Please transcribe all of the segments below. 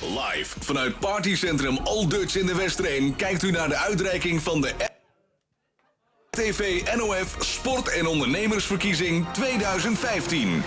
Live vanuit partycentrum Old Dutch in de Westereen kijkt u naar de uitreiking van de RTV NOF Sport en Ondernemersverkiezing 2015.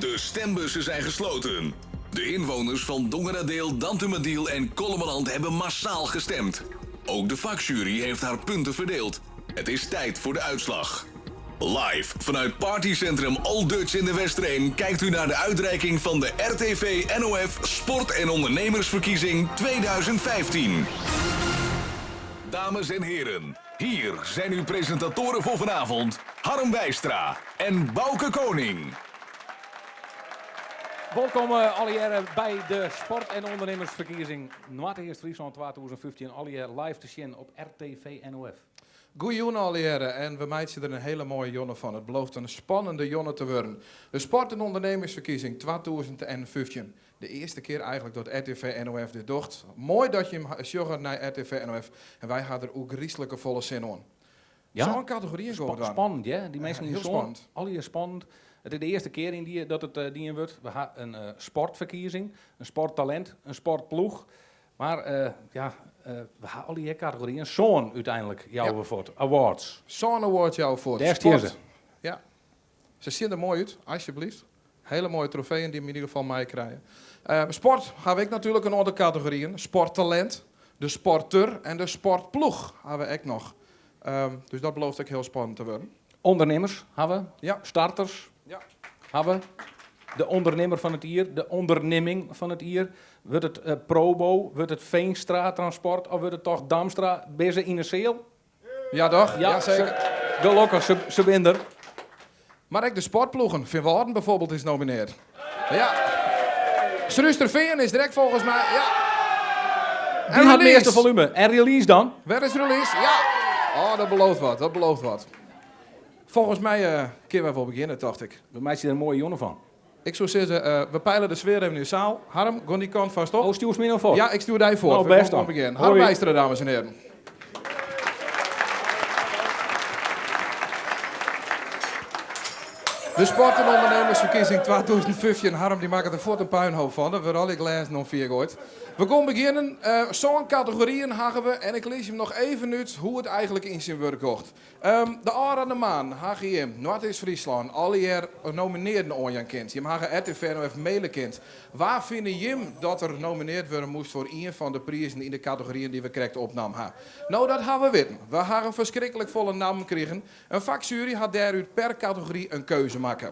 De stembussen zijn gesloten. De inwoners van Dongeradeel, Dantumadiel en Kollumerland hebben massaal gestemd. Ook de vakjury heeft haar punten verdeeld. Het is tijd voor de uitslag. Live vanuit partycentrum Old Dutch in de Westereen kijkt u naar de uitreiking van de RTV NOF Sport- en Ondernemersverkiezing 2015. Dames en heren, hier zijn uw presentatoren voor vanavond, Harm Weistra en Bouke Koning. Wolkom allegearre by de Sport- en Ondernemersferkiezing Noardeast-Fryslân 2015. Allegearre live te sjen op RTV NOF. Goejûn allegearre en we meitsje der in hiele moaie jûn fan. It belooft in spannende jûn te wurden. De Sport- en Ondernemersferkiezing 2015. De earste kear eigentlik dat RTV NOF dit docht. Moai dat jim sjogge nei RTV NOF en wy ha der ôfgryslike folle sin oan. Ja? Sân kategoryen gean we dwaan. Spannend, hè? Dy minsken Ja, yn hiel sân, spannend. Allegear spannend. It is de earste kear yn dy dat it dien wurdt. We ha in sportferkiezing, in sporttalint, in sportploech. Mar ja, we ha allegear kategoryen. Sân úteinlik jouwe we fuort. Awards. Sân awards jouwe we fuort. Dêr stean se. Sport. Ja. Se sjogge der moai út, alsjeblieft. Hiele moaie trofeeën dy't we yn ieder gefal meikrije. Sport ha we ek natuerlik in oantal kategoryen. Sporttalint, de sporter en de sportploech ha we ek noch. Dus dat belooft ek hiel spannend te wurden. Undernimmers ha we. Ja. Starters Ja. ha we. De ûndernimmer fan it jier, de ûndernimming fan it jier. Wurdt it Probo, wurdt it Veenstra Transport of wurdt it toch Damstra? Binne se yn 'e seal? Ja, toch? Ja, Ja, seker. Gelokkich, se binne der. Mar ek de sportploegen. Feanwâlden byfoarbyld is nominearre. Ja. Surhústerfean is der ek folgens my. Ja. Dy hat it Release. measte folume. En Release dan? Wêr is Release? Ja. Oh, dat belooft wat. Dat belooft wat. Folgens my kinne we wol begjinne, tocht ik. We meitsje der in moaie jûn fan. Ik soe sizze, we peile de sfear even yn de seal. Harm, gean dy kant fêst op. Oh, stjoerst my no fuort? Ja, ik stjoer dy fuort. No, We bêst gean dan. begjinne. Harm Hoi. Weistra, dames en hearen. De sport- en ûndernimmersferkiezing 2015. Harm dy makket der fuort in puinhoop fan. Der wurde al dy glêzen omfier goaid. We gean begjinnen. Sân kategoryen hawwe we en ik lis jim noch even út hoe't it eigentlik yn syn wurk giet. De ôfrûne maand hawwe jim Noardeast-Fryslân allegear nominearden oanjaan kind. Jim hawwe RTV NOF maile kind. Wa fine jim dat der nominearre wurde moast foar ien fan de prizen yn de kategoryen dy't we krekt opnommen ha? No, dat ha we witten. We hawwe ferskriklik folle nammen krigen. In faksjuery hat dêrút per kategory in keuze makke.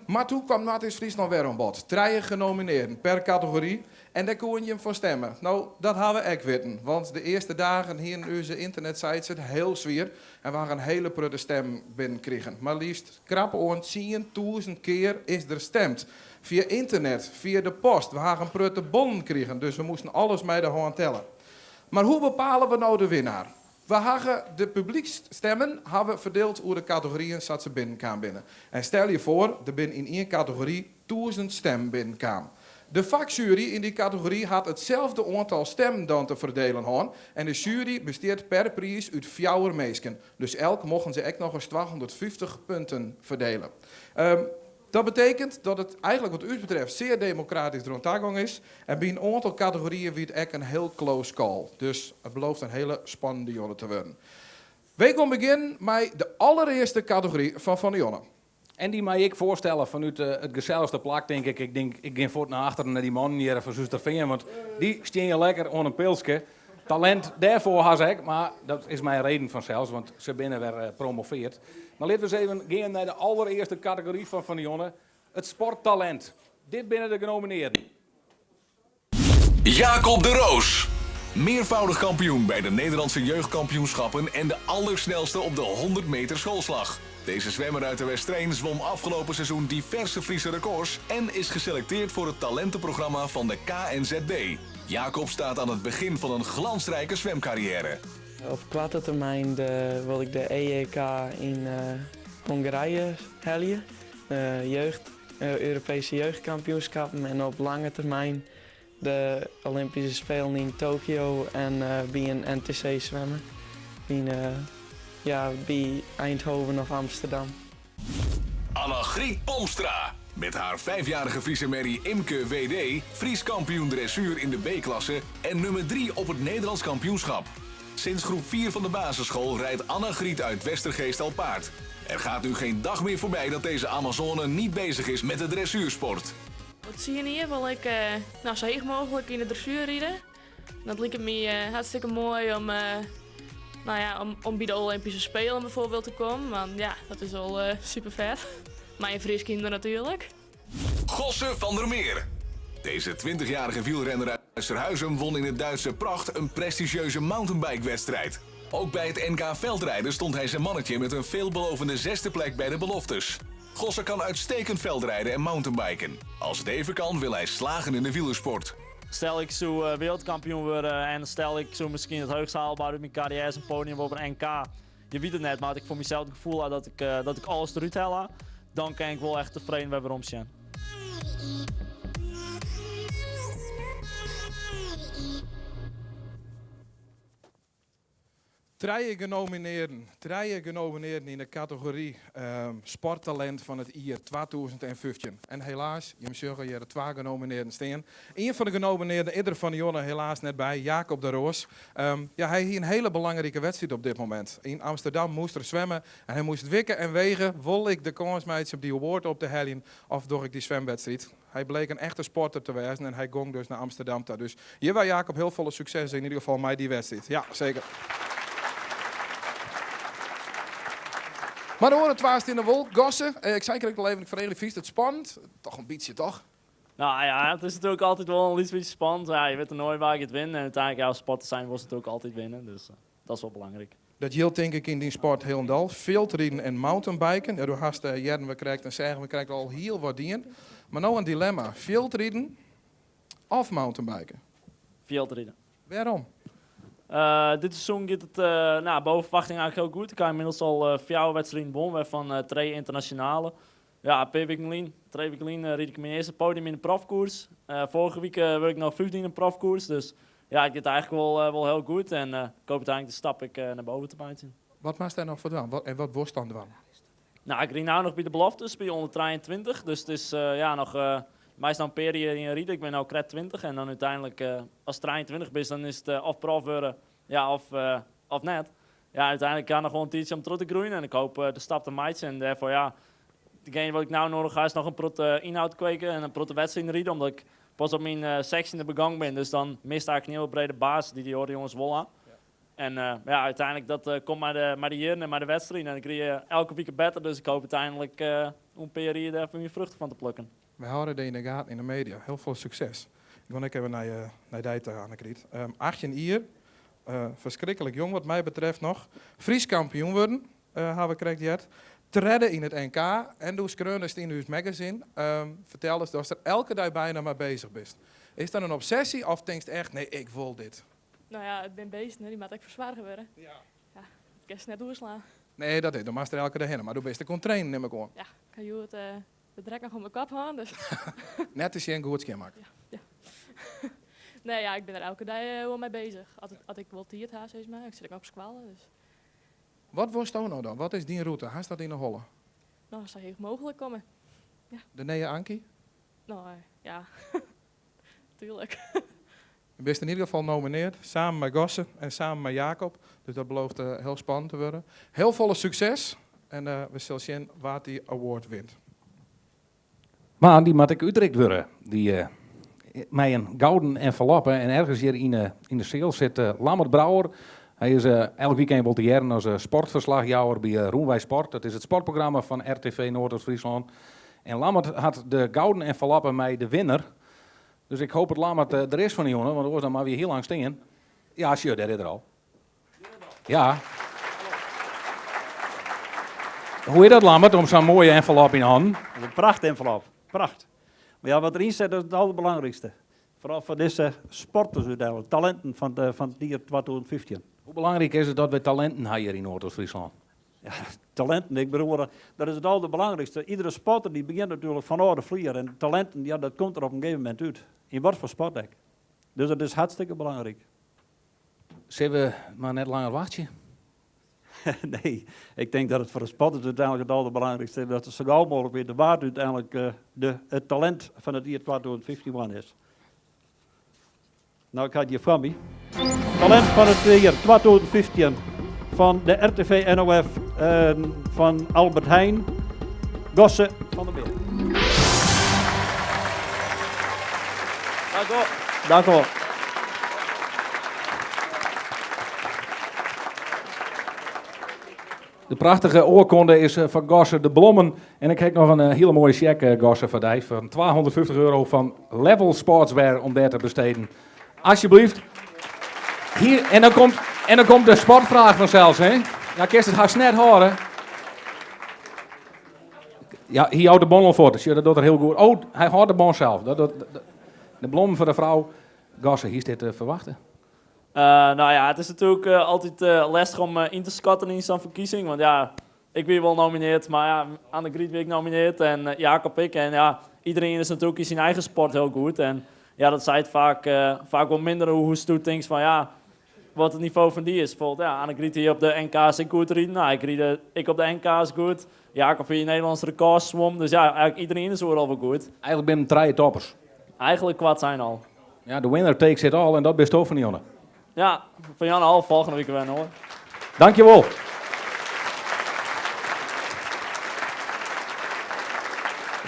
Mar doe kaam Noardeast-Fryslân wer oan bod. Trije genominearden per kategory en dêr koene jim foar stimme. No, dat ha we ek witten. Want de earste dagen hiene ús internetsites it hiel swier en we hawwe in hiele protte stimmen binnenkrigen. Mar leafst krap oan 10.000 kear is der stimd. Fia ynternet, fia de post. We hawwe in protte bonnen krigen, dus we moasten alles mei de hân telle. Mar hoe bepale we no de winner? We hawwe de publyksstimmen hawwe ferdield oer de kategoryen sa't se binnenkaam binne. En stel je foar, der binne yn ien kategory 1000 stimmen binnenkaam. De faksjuery yn dy kategory hat itselde oantal stimmen dan te ferdielen hân. En de sjuery bestiet per priis út fjouwer minsken. Dus elk mochten se ek noch ris 250 punten ferdiele. Dat betekent dat it eigentlik wat ús betreft sear demokratysk deroan tagong is. En by in oantal kategoryen wie it ek in hiel close call. Dus it belooft in hiele spannende jûn te wurden. We gean begjinnen mei de alderearste kategory fan Fan de Jonne. En dy mei ik foarstelle fanút it gesellichste plak, tink ik. Ik tink, ik gean fuort nei achteren nei dy mannen hjir fan Surhústerfean, want dy steane lekker oan in pilske. Talint dêrfoar ha se ek, mar dat is mei reden fansels, want se binne wer promovearre. Mar litte we ris even gean nei de alderearste kategory fan Fan de Jonne, it sporttalint. Dit binne de genominearden. Jacob de Roos. Meervoudig kampioen bij de Nederlandse jeugdkampioenschappen en de allersnelste op de 100 meter schoolslag. Deze zwemmer uit de Westereen zwom afgelopen seizoen diverse Friese records en is geselecteerd voor het talentenprogramma van de KNZB. Jacob staat aan het begin van een glansrijke zwemcarrière. Op koarte termyn wol ik de EJK yn Hongarije helje. De jeugd, Europeeske jeugdkampioenskippen. En op lange termyn de Olympyske Spelen yn Tokio en by in NTC swimme. Ja, by Eindhoven of Amsterdam. Annagriet Pomstra. Met haar vijfjarige Friese merrie Imke WD, Fries kampioen dressuur in de B-klasse en nummer 3 op het Nederlands kampioenschap. Sinds groep 4 van de basisschool rijdt Anna Griet uit Westergeest al paard. Er gaat nu geen dag meer voorbij dat deze Amazone niet bezig is met de dressuursport. Op tsien jier wol ik nou, sa heech mooglik yn de dressuer ride. Dat liket my hartstikke moai om, nou ja, om by de Olympische Spelen bijvoorbeeld te kommen. Want ja, dat is al super fet. Mei in Frysk hynder natuerlik. Gosse van der Meer. Deze 20-jarige wielrenner uit Surhuizum won in het Duitse Pracht een prestigieuze mountainbikewedstrijd. Ook bij het NK veldrijden stond hij zijn mannetje met een veelbelovende zesde plek bij de beloftes. Gosse kan uitstekend veldrijden en mountainbiken. Als het even kan, wil hij slagen in de wielersport. Stel ik soe wereldkampioen wurde en stel ik soe miskien it heechst haalbare út myn karriêre in podium op in NK. Je wit it net, mar as ik foar mysels it gefoel ha dat ik alles derút helle, dan kin ik wol echt tefreden wer werom sjen. Trije genominearden, trije genominearden yn de kategory Sporttalint fan it jier 2015. En helaas, jim sjogge hjir twa genominearden stean. Ien fan de genominearden is der fan 'e jûn helaas net by, Jacob de Roos. Ja, hy hie in hiele belangrike wedstriid op dit momint. Yn Amsterdam moast er swimme en hy moast wikke en wege, wol ik de kâns meitsje om dy award op te heljen of doch ik dy swimwedstriid? Hy bleek in echte sporter te wêzen en hy gong dus nei Amsterdam ta. Dus hjir wer Jacob hiel folle sukses yn ieder gefal mei dy wedstriid. Ja, seker. Mar de oare twa steane wol. Gosse, ik sei krekt al even, ik freegje, fynst it spannend? Toch in bytsje, toch? Nou ja, it is natuerlik altyd wol in lyts bytsje spannend. Ja, je witte noait wa giet winnen en úteinlik, ja, as sporter zijnde wolst natuerlik altyd winne. Dus dat is wol belangryk. Dat jildt tink ik yn dyn sport hielendal. Fjildriden en mountainbiken. Ja, do hast, hearden we krekt en seagen we krekt al hiel wat dien. Mar no in dilemma. Fjildriden of mountainbiken? Fjildriden. Wêrom? Dit seizoen giet it nou, boven ferwachting eigentlik hiel goed. Ik ha ynmiddels al fjouwer wedstriden wûn, wêrfan trije ynternasjonale. Ja, in pear wiken lyn, trije wiken lyn, ried ik myn earste podium yn de profkoers. Foarige wike wurd ik noch fyfde yn de profkoers. Dus ja, it giet eigentlik wol hiel goed en ik hoop úteinlik de stap ek nei boven te meitsjen. Wat moatst dêr noch foar dwaan? En wat wolst dan dwaan? Nou, ik ryd no noch by de beloftes, by ûnder 23. Dus it is ja, noch, meist noch in pear jier yn ride. Ik bin no krekt 20 en dan úteinlik, ast 23 bist, dan is it of prof wurde, ja, of net. Ja, úteinlik ha ik noch wol in tiidsje om troch te groeien en ik hoop de stap te meitsjen. En dêrfoar, ja, degene wat ik no noadich ha is noch in protte ynhâld kweke en in protte wedstriden ride, omdat ik pas op myn sechstjinde begong bin. Dus dan mist eigentlik in hiele brede basis dy't dy oare jonges wol ha. En ja, úteinlik dat komt mei de jierren en mei de wedstriden. En ik ride elke wike better, dus ik hoop úteinlik oer in pear jier dêr myn fruchten fan te plukken. Wy hâlde dy yn de gaten yn de media. Hiel folle sukses. Ik wol ek even nei dy ta, Annegriet. 18 jier, ferskriklik jong wat my betreft noch. Frysk kampioen wurden, ha we krekt heard. Tredde yn it NK en doe skreaunest yn ús magazine. Ferteldest datst der elke dei byna mei bezich bist. Is dat in obsessy of tinkst echt, nee, ik wol dit? No ja, it binne beesten, dy moatte ek fersoarge wurde. Ja. Ja, dat kinst net oerslaan. Nee, dat is, do moatst der elke dei hinne, mar do bist ek oan it trainen, nim ik oan. Ja, ik ha hjoed de drek noch oan mijn kop hân, dus. Net te sjen goed skjinmakke. Ja, ja. Nee, ja, ik bin der elke dei wol mei bezich. As ik wol tiid ha, sis mar. Ik sit ek noch op skoalle, dus. Wat wolsto no dan? Wat is dyn rûte? Hast dat yn 'e holle? No, sa heech mooglik komme. Ja. De nije Ankie? No, ja. Tuurlijk. Do bist yn ieder gefal nomineard, samen mei Gosse en samen mei Jacob. Dus dat belooft hiel spannend te wurden. Hiel folle sukses en we sille sjen wa't dy award wint. Mar dy moat ek útrikt wurde. Dy mei in gouden enveloppe. En ergens hjir yn de seal sit Lammert Brouwer. Hy is elk wykein wol te hearren as sportferslachjouwer by Rûnwei Sport. Dat is it sportprogramma fan RTV Noardoost-Fryslân. En Lammert hat de gouden enveloppe mei de winner. Dus ik hoop dat Lammert der is fan 'e jûn, want oars dan moatte we hiel lang stean. Ja, sjoch, dêr is er al. Ja. Hoe is dat, Lammert, om sa'n moaie envelop yn 'e hannen? Dat is in pracht envelop. Pracht. Mar ja, wat deryn sit, dat is it alderbelangrykste. Foaral foar dizze sporters úteinlik, talinten fan it jier 2015. Hoe belangryk is it dat wy talinten ha hjir yn Noardoost-Fryslân? Ja, talinten, ik bedoel, dat is it alderbelangrykste. Iedere sporter dy begjint natuerlik fanôf de flier en talinten, ja, dat komt der op in gegeven momint út. Yn wat foar sport ek. Dus dat is hartstikke belangryk. Sille we mar net langer wachtsje? Nee, ik tink dat it foar de sporters úteinlik it alderbelangrykste is dat se sa gau mooglik witte wa't úteinlik de, it talint fan it jier 2015 is. No, ik ha it hjir foar my. Talint fan it jier 2015 fan de RTV NOF fan Albert Heijn, Gosse van der Meer. Dank u wel. Dank u wel. De prachtige oarkonde is foar Gosse de blommen. En ik ha noch in hiele moaie sjek, Gosse, foar dy fan 250 euro fan Level Sportswear om dêr te besteden. Alsjeblieft. Hier, en dan komt de sportfraach fansels, hè? Ja, kinst it hast net hâlde. Ja, hy hâldt de bon al foar. Dat docht er hiel goed. Oh, hy hâldt de bon sels. Dat, de blommen foar de frou. Gosse, hiest dit ferwachte? Nou ja, it is natuerlik altyd lestich om yn te skatten yn sa'n ferkiezing. Want ja, ik wie wol nominearre, mar ja, Annegriet wie ek nominearre en Jacob ek. En ja, iderien is natuerlik yn syn eigen sport hiel goed. En ja, dat seit faak wol minder hoe do tinkst fan ja, wat it nivo fan dy is. Bijvoorbeeld, ja, Annegriet hie op de NK's ek goed riden. Nou, ik ried ek op de NK's goed. Jacob hie Nederlânsk rekôr swom. Dus ja, eigentlik iderien is oeral wol goed. Eigentlik binne it trije toppers. Eigentlik kwart sein al. Ja, de winner takes it all en dat bisto fan Jonne. Ja, fan Jan al folgjende wike wer hoor. Dankjewol.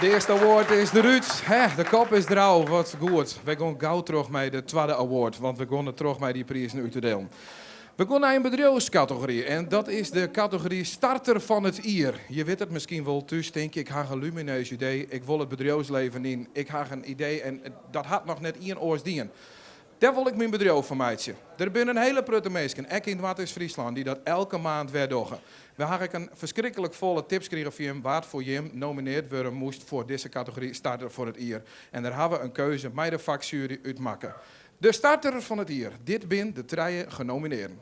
De earste award is derút. Hè, de kop is derôf, wat goed. Wy gean gau troch mei de twadde award, want we gean troch mei dy prizen út te dielen. We gean nei in bedriuwskategory en dat is de kategory starter fan it jier. Je witte it miskien wol thús, tink ik, ha in lumineus idee. Ik wol it bedriuwslibben yn. Ik ha in idee en dat hat noch net ien oars dien. Dêr wol ik myn bedriuw fan meitsje. Der binne in hiele protte minsken, ek yn Noardeast-Fryslân, dy't dat elke maand wer dogge. We hawwe ek in ferskriklik folle tips krigen fan jim wa't foar jim nominearre wurde moast foar dizze kategory starter fan it jier. En dêr hawwe we in keuze mei de faksjuery út makke. De starter fan it jier. Dit binne de trije genominearden.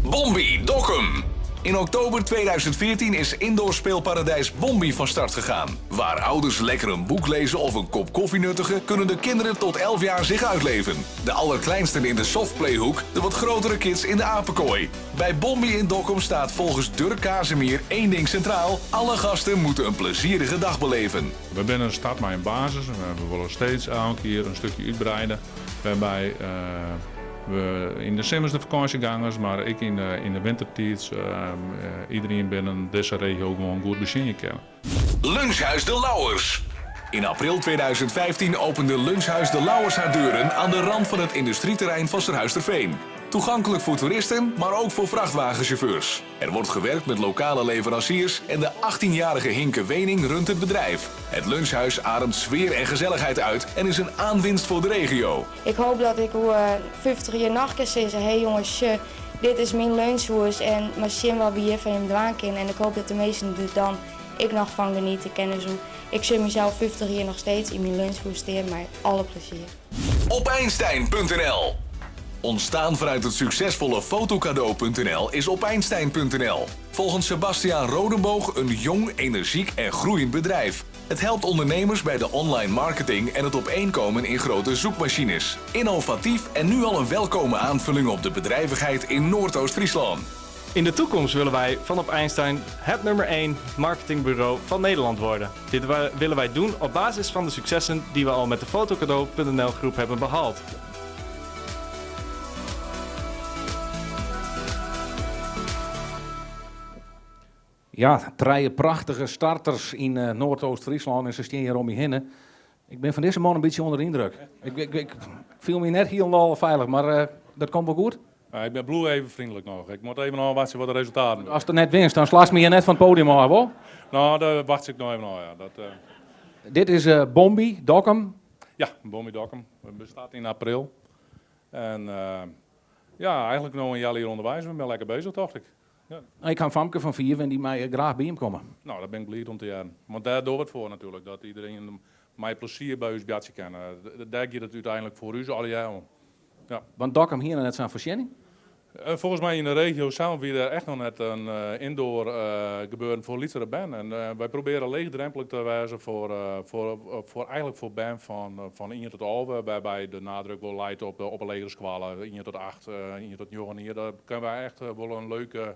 Bombi Dokkum. In oktober 2014 is indoor speelparadijs Bombi van start gegaan. Waar ouders lekker een boek lezen of een kop koffie nuttigen, kunnen de kinderen tot 11 jaar zich uitleven. De allerkleinsten in de softplayhoek, de wat grotere kids in de apenkooi. Bij Bombi in Dokkum staat volgens Dirk Kazemier één ding centraal. Alle gasten moeten een plezierige dag beleven. We binne in start mei in basis en we wolle steeds elke kear in stikje útwreide. Wêrby't we yn de simmers de fakânsjegongers, mar ek yn de wintertiid iderien binnen dizze regio gewoan goed betsjinje kinne. Lunchhuis de Lauwers. In april 2015 opende Lunchhuis de Lauwers haar deuren aan de rand van het industrieterrein van Surhuisterveen. Toegankelijk voor toeristen, maar ook voor vrachtwagenchauffeurs. Er wordt gewerkt met lokale leveranciers en de 18-jarige Hinke Wening runt het bedrijf. Het lunchhuis ademt sfeer en gezelligheid uit en is een aanwinst voor de regio. Ik hoop dat ik oer 50 jier noch kin sizze, hey jonges, dit is myn lunchhûs en mar sjen wat wy hjir fan jim dwaan kinne. En ik hoop dat de minsken der dan ek noch fan genietsje kinne. Dus ik sjoch mysels 50 jier noch steeds yn myn lunchhûs stean mei alle plezier. Op Einstein.nl. Ontstaan vanuit het succesvolle fotocadeau.nl is opeinstein.nl. Volgens Sebastiaan Rodenboog een jong, energiek en groeiend bedrijf. Het helpt ondernemers bij de online marketing en het opeenkomen in grote zoekmachines. Innovatief en nu al een welkome aanvulling op de bedrijvigheid in Noordoost-Friesland. In de toekomst willen wij van Op Einstein het nummer 1 marketingbureau van Nederland worden. Dit willen wij doen op basis van de successen die we al met de fotocadeau.nl groep hebben behaald. Ja, trije prachtige starters yn Noardoost-Fryslân en se steane hjir om my hinne. Ik bin fan dizze man in bytsje ûnder de yndruk. Ik fiel my net hielendal feilich, mar dat komt wol goed. Ja, ik bliuw even freonlik noch. Ik moat even ôfwachtsje wat de resultaten. Ast it net winst, dan slachst my hjir net fan it poadium ôf, wol? No, dêr wachtsje ik noch even ôf, ja. Dat. Dit is Bombi, Dokkum. Ja, Bombi Dokkum. We starten yn april. En ja, eigentlik no in healjier ûnderweis. We binne lekker beuzich, tocht ik. Ja. Ik ha in famke fan 5 en dy mei graach by jim komme. No, dêr bin ik bliid om te hearren. Want dêr dogge we it foar natuerlik. Dat iderien mei plezier by ús boartsje kin. Dêr giet it úteinlik foar ús allegear om. Ja. Want Dokkum hie noch net sa'n foarsjenning? Folgens my yn de regio sels wie der echt noch net in indoor gebeuren foar lytsere bern. En wy probearje leechdrompelich te wêzen foar eigentlik foar bern fan 1 tot 11, wêrby't de nadruk wol leit op de legere skoalle, 1 tot 8, 1 tot 9 jier. Dêr kinne wy echt wol in leuke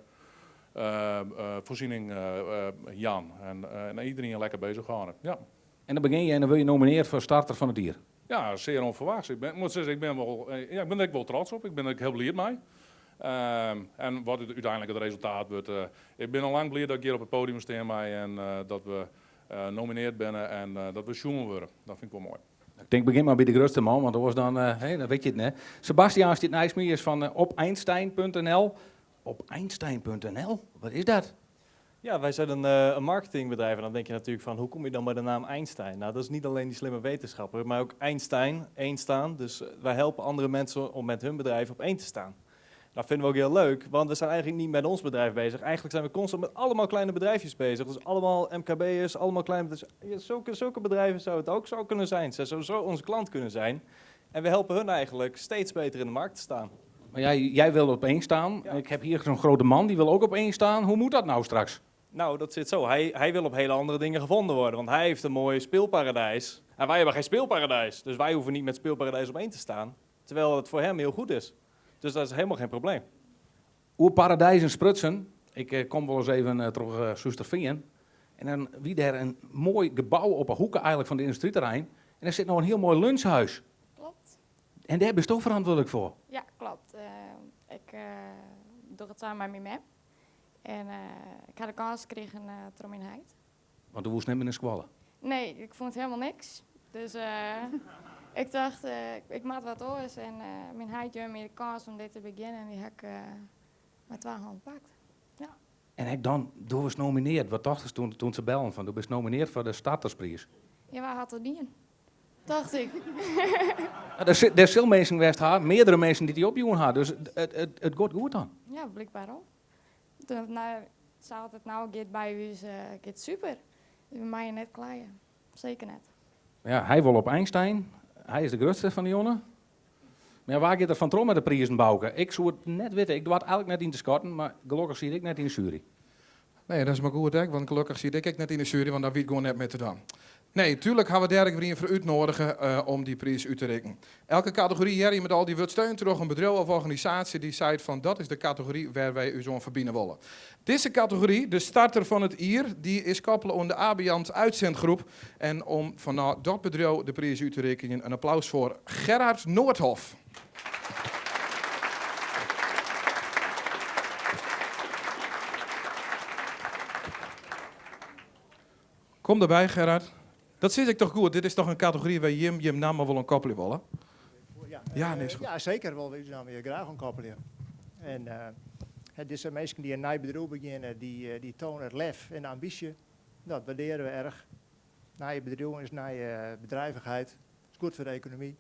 foarsjenning jaan. En iderien lekker beuzich hâlde. Ja. En dan begjin je en dan wurde je nominearre foar starter fan it jier. Ja, zeer onverwachts. Ik ben, moet zeggen, ik ben, wel, ja, ik ben er ek wol trots op. Ik bin der ek hiel bliid mei. En wat úteinlik it resultaat wurdt. Ik bin al lang bliid dat ik hjir op it podium stean mei en dat we nominearre binne en dat we sjoen wurde. Dat fyn ik wol moai. Ik tink begjin mar by de grutste man, want oars dan, hè, dan wit je it net. Sebastiaan stiet neist my, is fan opeinstein.nl. Opeinstein.nl? Wat is dat? Ja, wij zijn een marketingbedrijf en dan denk je natuurlijk van hoe kom je dan bij de naam Einstein? Nou, dat is niet alleen die slimme wetenschapper, maar ook Einstein, één staan. Dus wij helpen andere mensen om met hun bedrijf op één te staan. Dat vinden we ook heel leuk, want we zijn eigenlijk niet met ons bedrijf bezig. Eigenlijk zijn we constant met allemaal kleine bedrijfjes bezig. Dus allemaal MKB'ers, allemaal kleine bedrijfjes. Ja, zulke bedrijven zou het ook zo kunnen zijn. Zij zouden zo onze klant kunnen zijn. En we helpen hun eigenlijk steeds beter in de markt te staan. Maar jij wil op één staan. Ja. Ik heb hier zo'n grote man, die wil ook op één staan. Hoe moet dat nou straks? Nou, dat zit zo. Hij wil op hele andere dingen gevonden worden. Want hij heeft een mooi speelparadijs. En wij hebben geen speelparadijs. Dus wij hoeven niet met speelparadijs op één te staan. Terwijl het voor hem heel goed is. Dus dat is helemaal geen probleem. Oer paradijs en sprutsen. Ik kom wel eens even terug Soesterveen. En dan wie daar een mooi gebouw op een hoek eigenlijk van het industrieterrein. En daar zit nog een heel mooi lunchhuis. Klopt. En daar ben je toch verantwoordelijk voor? Ja, klopt. Ik doe het samen met mijn mem. En ik had de kans gekregen door mijn heid. Want toen moest net meer naar squallen. Nee, ik vond het helemaal niks. Dus ik dacht, ik maak wat oors. En mijn heid gaf me de kans om dit te beginnen. En die heb ik met 2 handen gepakt. Ja. En ik dan, toen was genomineerd. Wat dachten ze toen ze belden van, toen ben je genomineerd voor de startersprijs? Ja, waar had dat niet in? Dacht ik. Ja, er zijn mensen geweest, haar, meerdere mensen die die opjoen hadden. Dus het gaat goed dan. Ja, blijkbaar ook. Toen, nou, zou het nou gaat bij u is gaat super. We maken net klaar. Zeker net. Ja, hij wil op Einstein. Hij is de grootste van de jongen. Maar ja, waar gaat er van trom met de prijzen bouwen? Ik zou het net weten. Ik doe het eigenlijk net in de schatten, maar gelukkig zie ik net in de jury. Nee, dat is maar goed, hè? Want gelukkig zie ik net in de jury, want daar weet ik gewoon net met te doen. Nee, tuurlijk gaan we Dirk weer voor uitnodigen om die prijs uit te reiken. Elke categorie, Jerry, met al die wordt steun terug een bedrijf of organisatie die zei van dat is de categorie waar wij u zo'n verbinden willen. Deze categorie, de starter van het IR, die is koppelen aan de Abiant uitzendgroep. En om vanuit dat bedrijf de prijs uit te rekenen, een applaus voor Gerhard Noordhof. Kom erbij, Gerhard. Dat zit ik toch goed? Dit is toch een categorie waar Jim naam wel een koppelen wil, hè? Ja, Ja, nee, is goed. ja, zeker wel. We zijn weer graag een koppelen. En het is de mensen die een nieuw bedrijf beginnen, die tonen het lef en de ambitie. Dat waarderen we erg. Nieuwe bedrijven is nieuwe bedrijvigheid. Het is goed voor de economie.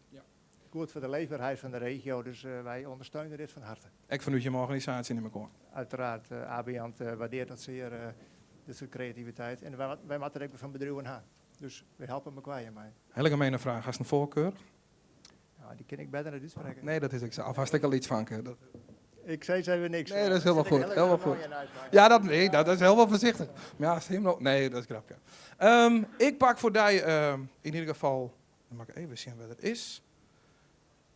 Goed voor de leefbaarheid van de regio. Dus wij ondersteunen dit van harte. Ik vanuit je organisatie in elkaar. Uiteraard, Abiant waardeert dat zeer, dit soort creativiteit. En wij moeten er ook van bedrijven aan. Dus we helpen elkaar hiermee. Hele gemene vraag. Hast een voorkeur? Nou, die ken ik bijna niet uitspreken. Nee, dat is ik zo. Of hast ik al iets van? Dat Ik zei ze even niks. Nee, dat is helemaal Zit ik goed. heel Helemaal erg mooi goed. in huis, maar- Ja, dat, nee, dat is heel wel voorzichtig. Maar ja, is helemaal, nee, dat is grapje. Ik pak voor die in ieder geval... Dan mag ik even zien wat het is.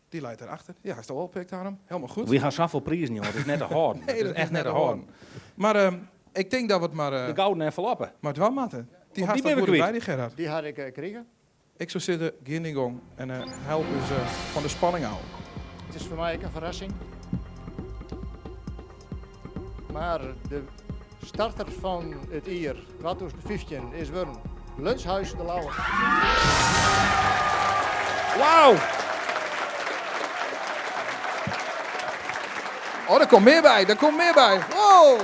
Die leidt erachter. Ja, hij is al opgepikt, daarom. Helemaal goed. We gaan zoveel prijzen, jongen. Het is net te houden. Nee, Het is dat echt is net net te te houden. houden. Maar ik denk dat we het maar De gouden enveloppen. Maar het wel, Martin. Die Op had die dat ben ik goed kwijt. bij, die Gerard. Die had ik gekregen. Ik zou zitten, Gindingong, en help ons van de spanning houden. Het is voor mij ook een verrassing. Maar de starter van het jaar 2015 is weer Lunchhuis de Lauwe. Wauw! Oh, er komt meer bij, er komt meer bij. Wow!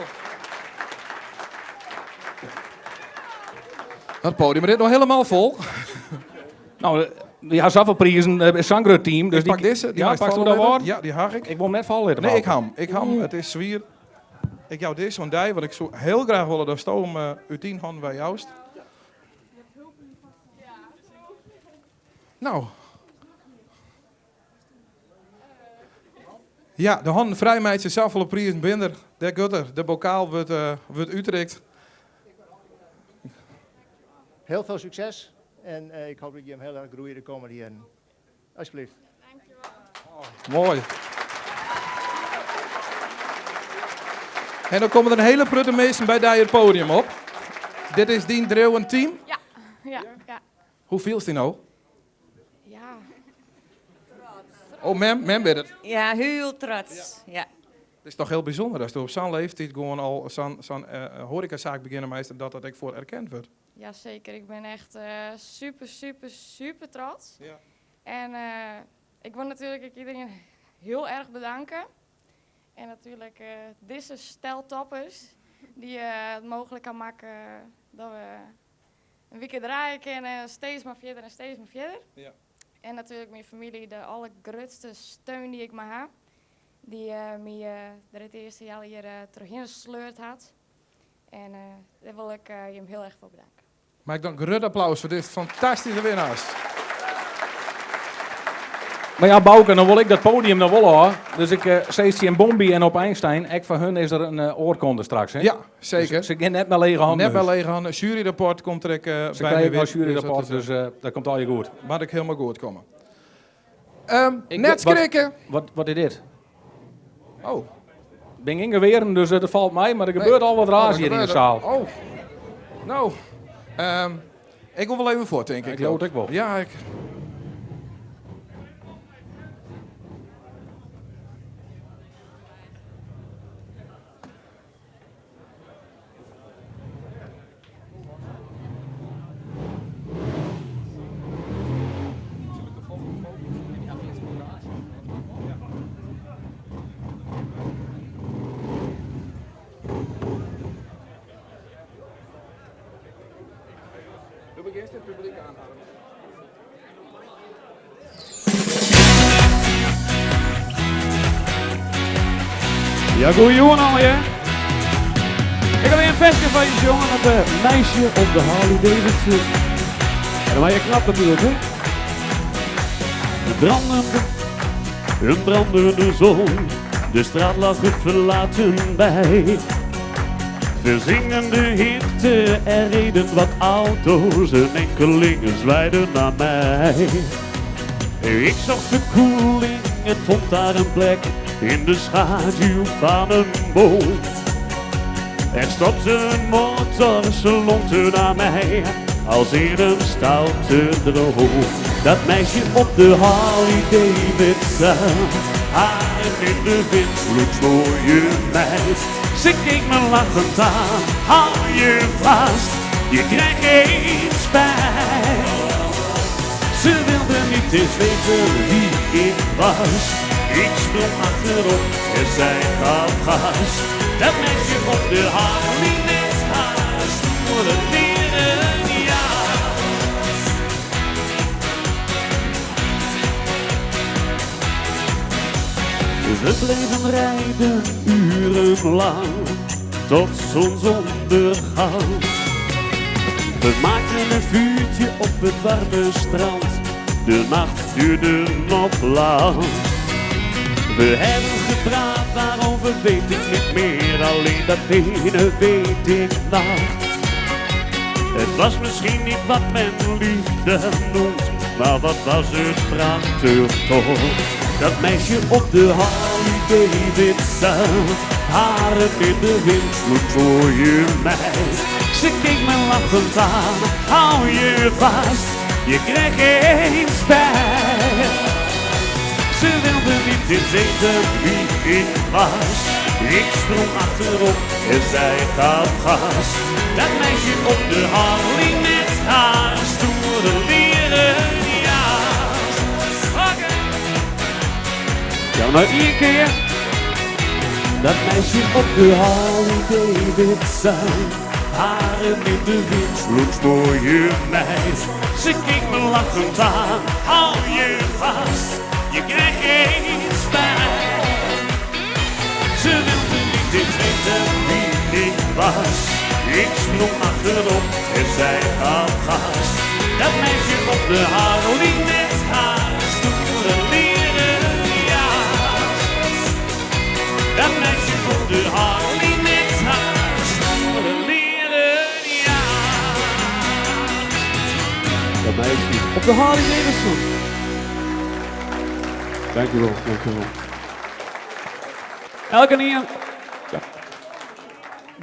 Dat podium zit nog helemaal vol. Nou, ja, zoveel prijzen, is zo'n groot team. Dus Ik pak die deze, die ja, mag pakt u vallen dat laten. woord? Ja, die haag ik. Ik wil hem net vallen laten, Nee, ik Wouter. ham. Ik ham. Oeh. Het is zwier. Ik jou deze van die, want ik zou heel graag willen dat stoom uit 10 handen bij Joost. Nou. Ja, de handen vrijmeidje zelf al op prijzen binder. De gutter, de bokaal wordt uitgereikt. Heel veel succes en ik hoop dat je hem heel erg groeit de komende jaren. Alsjeblieft. Oh, mooi. En dan komen er een hele prutte mensen bij die het podium op. Dit is Dien Dreeuwen team. Ja, ja, ja. Hoe viel is die nou? Ja, Oh, mem, mem wit it. Ja, hiel trots. Ja. Het is toch hiel bysûnder datsto op sa'n leeftiid gewoan al sa'n sa'n hoarekasaak begjinne meist en dat dat ek foar erkend wurdt. Jazeker, ik ben echt super, super, super trots. Ja. En ik wil natuurlijk ook iedereen heel erg bedanken. En natuurlijk dizze stel toppers dy't it mooglik ha makke dat we in wike draaie kinne en steeds mar fierder en steeds mar fierder. Ja. En natuerlik myn famylje, de allergrutste steun dy't ik mar ha, dy't my der it earste healjier trochhinne sleurd hat. En dêr wol ik jim hiel erch foar bedanke. Mei ik dan grut applaus foar dizze fantastyske winnaars. Mar ja, Bauke, dan wol ik dat podium noch wol ôf. Dus ik sis tsjin Bombi en op Einstein, ek foar hun is der in oarkonde straks. Hè? Ja, seker. Dus se gean net mei lege hannen. Net mei lege hannen. Juryrapport komt der ek Se by krije my ek noch wit. Dus dat juryrapport, is, dus dat komt allegear goed. Moat ek hielendal goed komme. Ik Net wat- skrikke! Wat is dit? Oh. Bin gjin geweren, dus dat falt mei, mar der gebeurt al wat Oh, raars der hjir yn de gebeurt- saal. Oh. No. Ik wol wol even fuort, tink ik. Ik leau it ek wol. Ja, ik... Do begjinst it publyk oan, Harm. Ja, goeiemoarn allegear. Ik ha wer in ferske foar je sjongen met de meisje op de Harley Davidson. En dan ben je knap natuurlijk, hè? De brandende, een brandende zon. De straat lag er verlaten bij. Verzingende hitte, er reden wat auto's. Een enkeling zwaaide naar mij. Ik zocht verkoeling, het vond daar een plek in de schaduw van een boom. Er stopte een motor, ze lonkte naar mij, als in een stoute droom. Dat meisje op de Harley Davidson, haren in de wind, bloedmooie meid. Ze keek me lachend aan, hou je vast, je krijgt geen spijt. Ze wilde niet eens weten wie ik was. Ik sprong achterop en zij gaf gas. Dat meisje op de Harley met haar stoere leren jas. We bleven rijden urenlang tot zonsondergang. We maakten een vuurtje op het warme strand. De nacht duurde nog lang. We hebben gepraat, waarover weet ik niet meer. Alleen dat ene weet ik nog. Het was misschien niet wat men liefde noemt, maar wat was het prachtig toch. Dat meisje op de Harley Davidson, haren in de wind, bloedmooie meid. Ze keek me lachend aan, hou je vast, je krijgt geen spijt. Ze wilde niet eens weten wie ik was. Ik sprong achterop en zij gaf gas. Dat meisje op de Harley met haar stoere leren jas. Oké. Ja, maar één keer. Dat meisje op de Harley Davidson, haren in de wind, bloedmooie meid. Ze keek me lachend aan, hou je vast, je krijgt geen spijt. Ze wilde niet eens weten wie ik was. Ik sprong achterop en zij gaf gas. Dat meisje op de Harley met haar stoere leren jas. Dat meisje op de Harley met haar stoere leren jas. Dat meisje op de Harley Davidson. Dankjewel, dankjewel. Elkenien. Ja.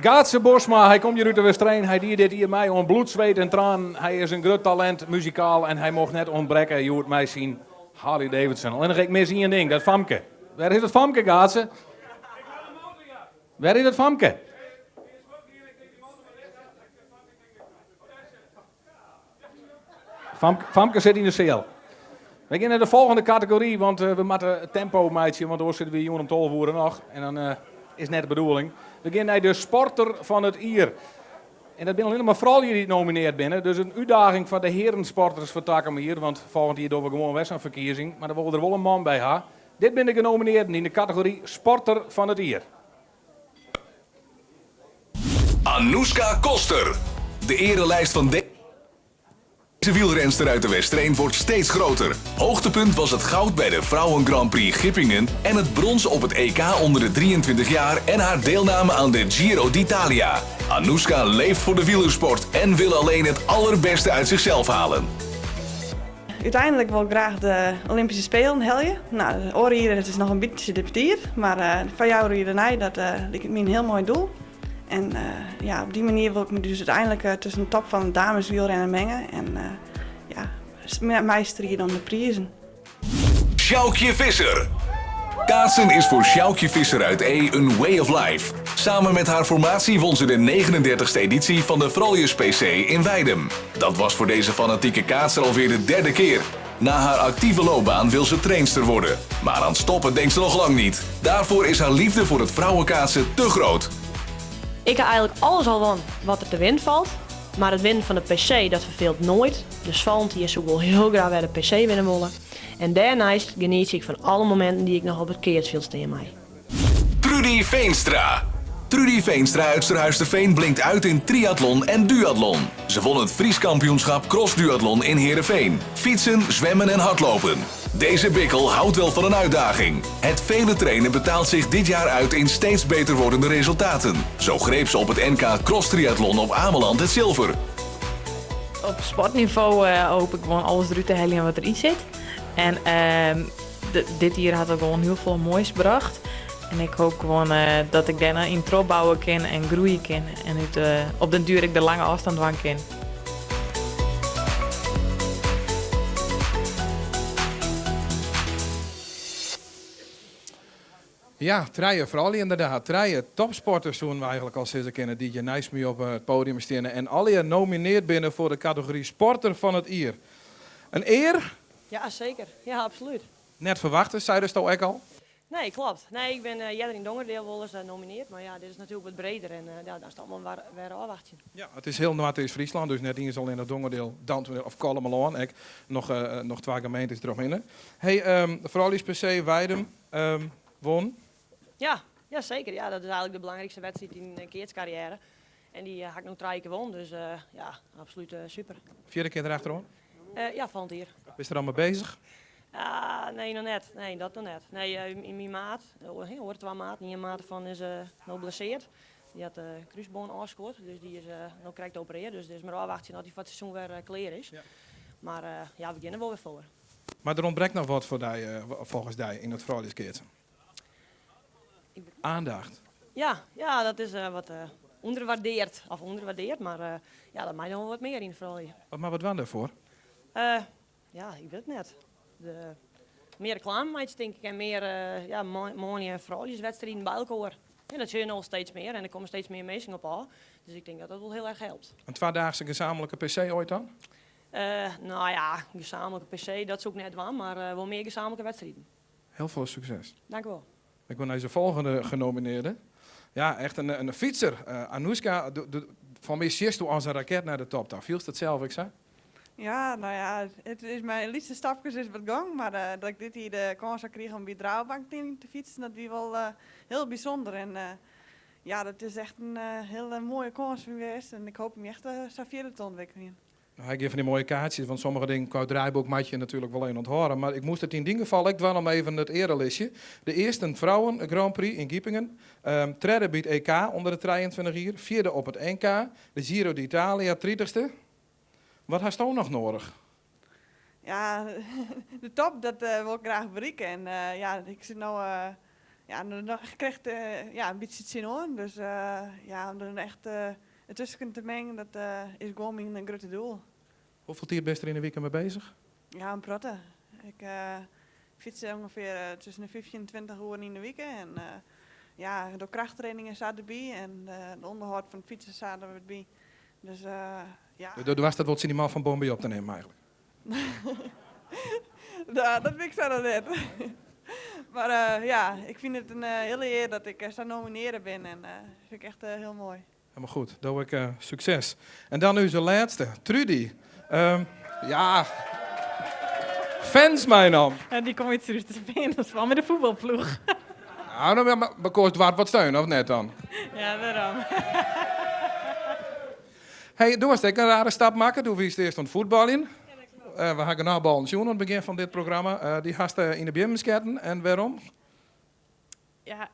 Gaatse Bosma, hy komt hjir út de Westereen. Hy die dit jier mei oan bloed, zweet en tranen. Hy is in grut talint, muzikaal en hy mocht net ûntbrekke. Hjoed mei syn Harley Davidson. Allinnich ik mis ien ding, dat famke. Wêr is dat famke, Gaatse? Wêr is dat famke? Famke sit yn de seal. We gean nei de folgjende kategory, want eh, we moatte tempo meitsje, want oars sitte we jûn om 12 oere noch. En dan eh, is net de bedoeling. We gean nei de sporter fan it jier. En dat binne allinnich mar froulju dy't nomineard binne. Dus in útdaging foar de hearensporters foar takom jier. Want folgjend jier dogge we gewoan wer sa'n ferkiezing. Mar dan wolle we der wol in man by ha. Dit binne de genominearden yn de kategory sporter fan it jier. Anouska Koster. De erelijst van deze wielrenster uit de Westereen wordt steeds groter. Hoogtepunt was het goud bij de Vrouwen Grand Prix Gippingen en het brons op het EK onder de 23 jaar en haar deelname aan de Giro d'Italia. Anouska leeft voor de wielersport en wil alleen het allerbeste uit zichzelf halen. Uiteindelijk wil ik graag de Olympische Spelen helje. Nou, de oare jier is noch in bytsje te betiid, mar uh, foar fjouwer jier dêrnei, dat uh, liket my in hiel moai doel. En uh, ja, op dy manier wol ik my dus úteinlik tusken de top fan de dameswielrennen minge en ja, meistride om de prizen. Sjoukje Visser. Kaatsen is voor Sjoukje Visser uit Ee een way of life. Samen met haar formatie won ze de 39e editie van de Frouljus PC in Weidum. Dat was voor deze fanatieke kaatser alweer de derde keer. Na haar actieve loopbaan wil ze trainster worden. Maar aan stoppen denkt ze nog lang niet. Daarvoor is haar liefde voor het vrouwenkaatsen te groot. Ik ha eigenlik alles al wûn wat der te winnen falt. Mar it winnen fan de PC dat ferfeelt noait. Dus folgjend jier soe ik wol hiel graach wer de PC winne wolle. En dêrneist genietsje ik fan alle mominten dy't ik noch op it keatsfjild stean mei. Trudy Veenstra. Trudy Veenstra uit Surhuisterveen blinkt uit in triathlon en duathlon. Ze won het Fries kampioenschap crossduathlon in Heerenveen. Fietsen, zwemmen en hardlopen. Deze bikkel houdt wel van een uitdaging. Het vele trainen betaalt zich dit jaar uit in steeds beter wordende resultaten. Zo greep ze op het NK Cross Triathlon op Ameland het zilver. Op sportnivo uh, hoop ik gewoan alles derút te heljen wat deryn sit. En uh, dit jier hat it gewoan hiel folle moais brocht. En ik hoopje gewoan uh, dat ik dêrnei yn trochbouwe kin en groeie kin. En út, uh, op den duer ek de lange ôfstân dwaan kin. Ja, trije froulju ynderdaad. Trije topsporters soene we eigenlik al sizze kinne dy't hjir neist my op it podium steane en allegear nomineard binne foar de kategory Sporter fan it Jier. In ear? Ja, seker. Ja, absolút. Net ferwachte, seidesto ek al? Nee, kloppet. Nee, ik bin earder yn Dongeradeel wolris nomineard, mar ja, dit is natuerlik wat breder en ja, dan is it allegear wer ôfwachtsjen. Ja, it is hiel Noardeast-Fryslân, dus net iens allinnich Dongeradeel, Dantumadiel of Kollumerlân, ek noch, noch twa gemeentes deromhinne. Hey, um, Frouljus PC Weidum um, won. Ja, ja, seker. Ja, dat is eigenlik de belangrykste wedstriid yn myn keatskarriêre. En dy ha ik no trije kear wûn, dus ja, absolút super. Fjirde kear derachteroan? Ja, folgjend jier. Bist der al mei bezich? Ah, nee, noch net. Nee, dat noch net. Nee, yn myn maat, oare twa maten, ien maat derfan is no blesseard. Dy hat de krúsbân ôfskuord, dus dy is no krekt operearre. Dus it is mar ôfwachtsjen oft dy foar it seizoen wer klear is. Mar ja, we gean der wol wer foar. Mar der ûntbrekt noch wat foar dy, folgens dy, yn it frouljuskeatsen? Aandacht. Ja, ja, dat is wat ûnderwaardeard. Of ûnderwaardeard, mar ja, dat mei noch wol wat mear yn de froulju. Wat moatte we dwaan dêrfoar? Ja, ik wit it net. De, mear reklame meitsje tink ik en mear ja, manlju en frouljuswedstriden by elkoar. En dat sjogge je no al steeds mear en der komme steeds mear minsken op ôf. Dus ik tink dat dat wol hiel erch helpt. In twadaagse gesamentlijke PC oait dan? No ja, gesamentlijke PC, dat soe ik net dwaan, mar wol mear gesamentlijke wedstriden. Hiel folle sukses. Dank u wol. Ik wol nei de folgjende genominearde. Ja, echt in fytser. Anouska, fan my sjitsto as in raket nei de top ta. Fielst it sels ek sa? Ja, no ja, it is mei lytse stapkes is wat gong, mar dat ik dit jier de kâns ha krigen om by it Rabobank team te fytsen, dat wie wol hiel bysûnder. En ja, dat is echt in hiele moaie kâns foar my west en ik hoopje my echt sa fierder te ûntwikkeljen. No, hy geeft fan dy moaie kaartsjes, want sommige dingen kwa draaiboek moat je natuerlik wol even ûnthâlde. Mar ik moast it yn dyn gefal ek dwaan om even it earelistje. De earste Vrouwen Grand Prix yn Gippingen, um, tredde by it EK ûnder de 23 jier, fjirde op it NK, de Giro d'Italia, tritichste. Wat hasto noch nedich? Ja, de top, dat wol ik graach berikke. En ja, ik sit no, ja, noch krekt ja, in bytsje tsjinoan. Dus ja, om der echt tusken te mengen, dat is gewoan myn grutte doel. Hoefolle tiid bist der yn 'e wike mei bezich? Ja, in protte. Ik fyts ûngefear tusken de 15 en 20 oeren yn de wike. En ja, ik doch krachttraining en sa derby. En it ûnderhâld fan it fytsen sa derby. Dus ja. Do doarst it wol tsjin dy man fan Bombay op te nimmen eigentlik? No, dat wit ik sa noch net. Mar ja, ik fyn it in hiele ear dat ik sa nominearre bin en dat fyn ik echt hiel moai. Helemaal goed, do ek sukses. En dan ús lêste, Trudy. Ja, fans meinaam. Ja, dy komme út Surhústerfean, dat is wol mei de fuotbalploech. Ja, no, mar bekoarst doarp wat steun, of net dan? Ja, dêrom. Hey, do hast ek in rare stap makke. Do wiest earst oan it fuotbaljen. We ha genôch ballen sjoen oan it begjin fan dit programma. Dy hast yn de beammen sketten. En wêrom? Ja,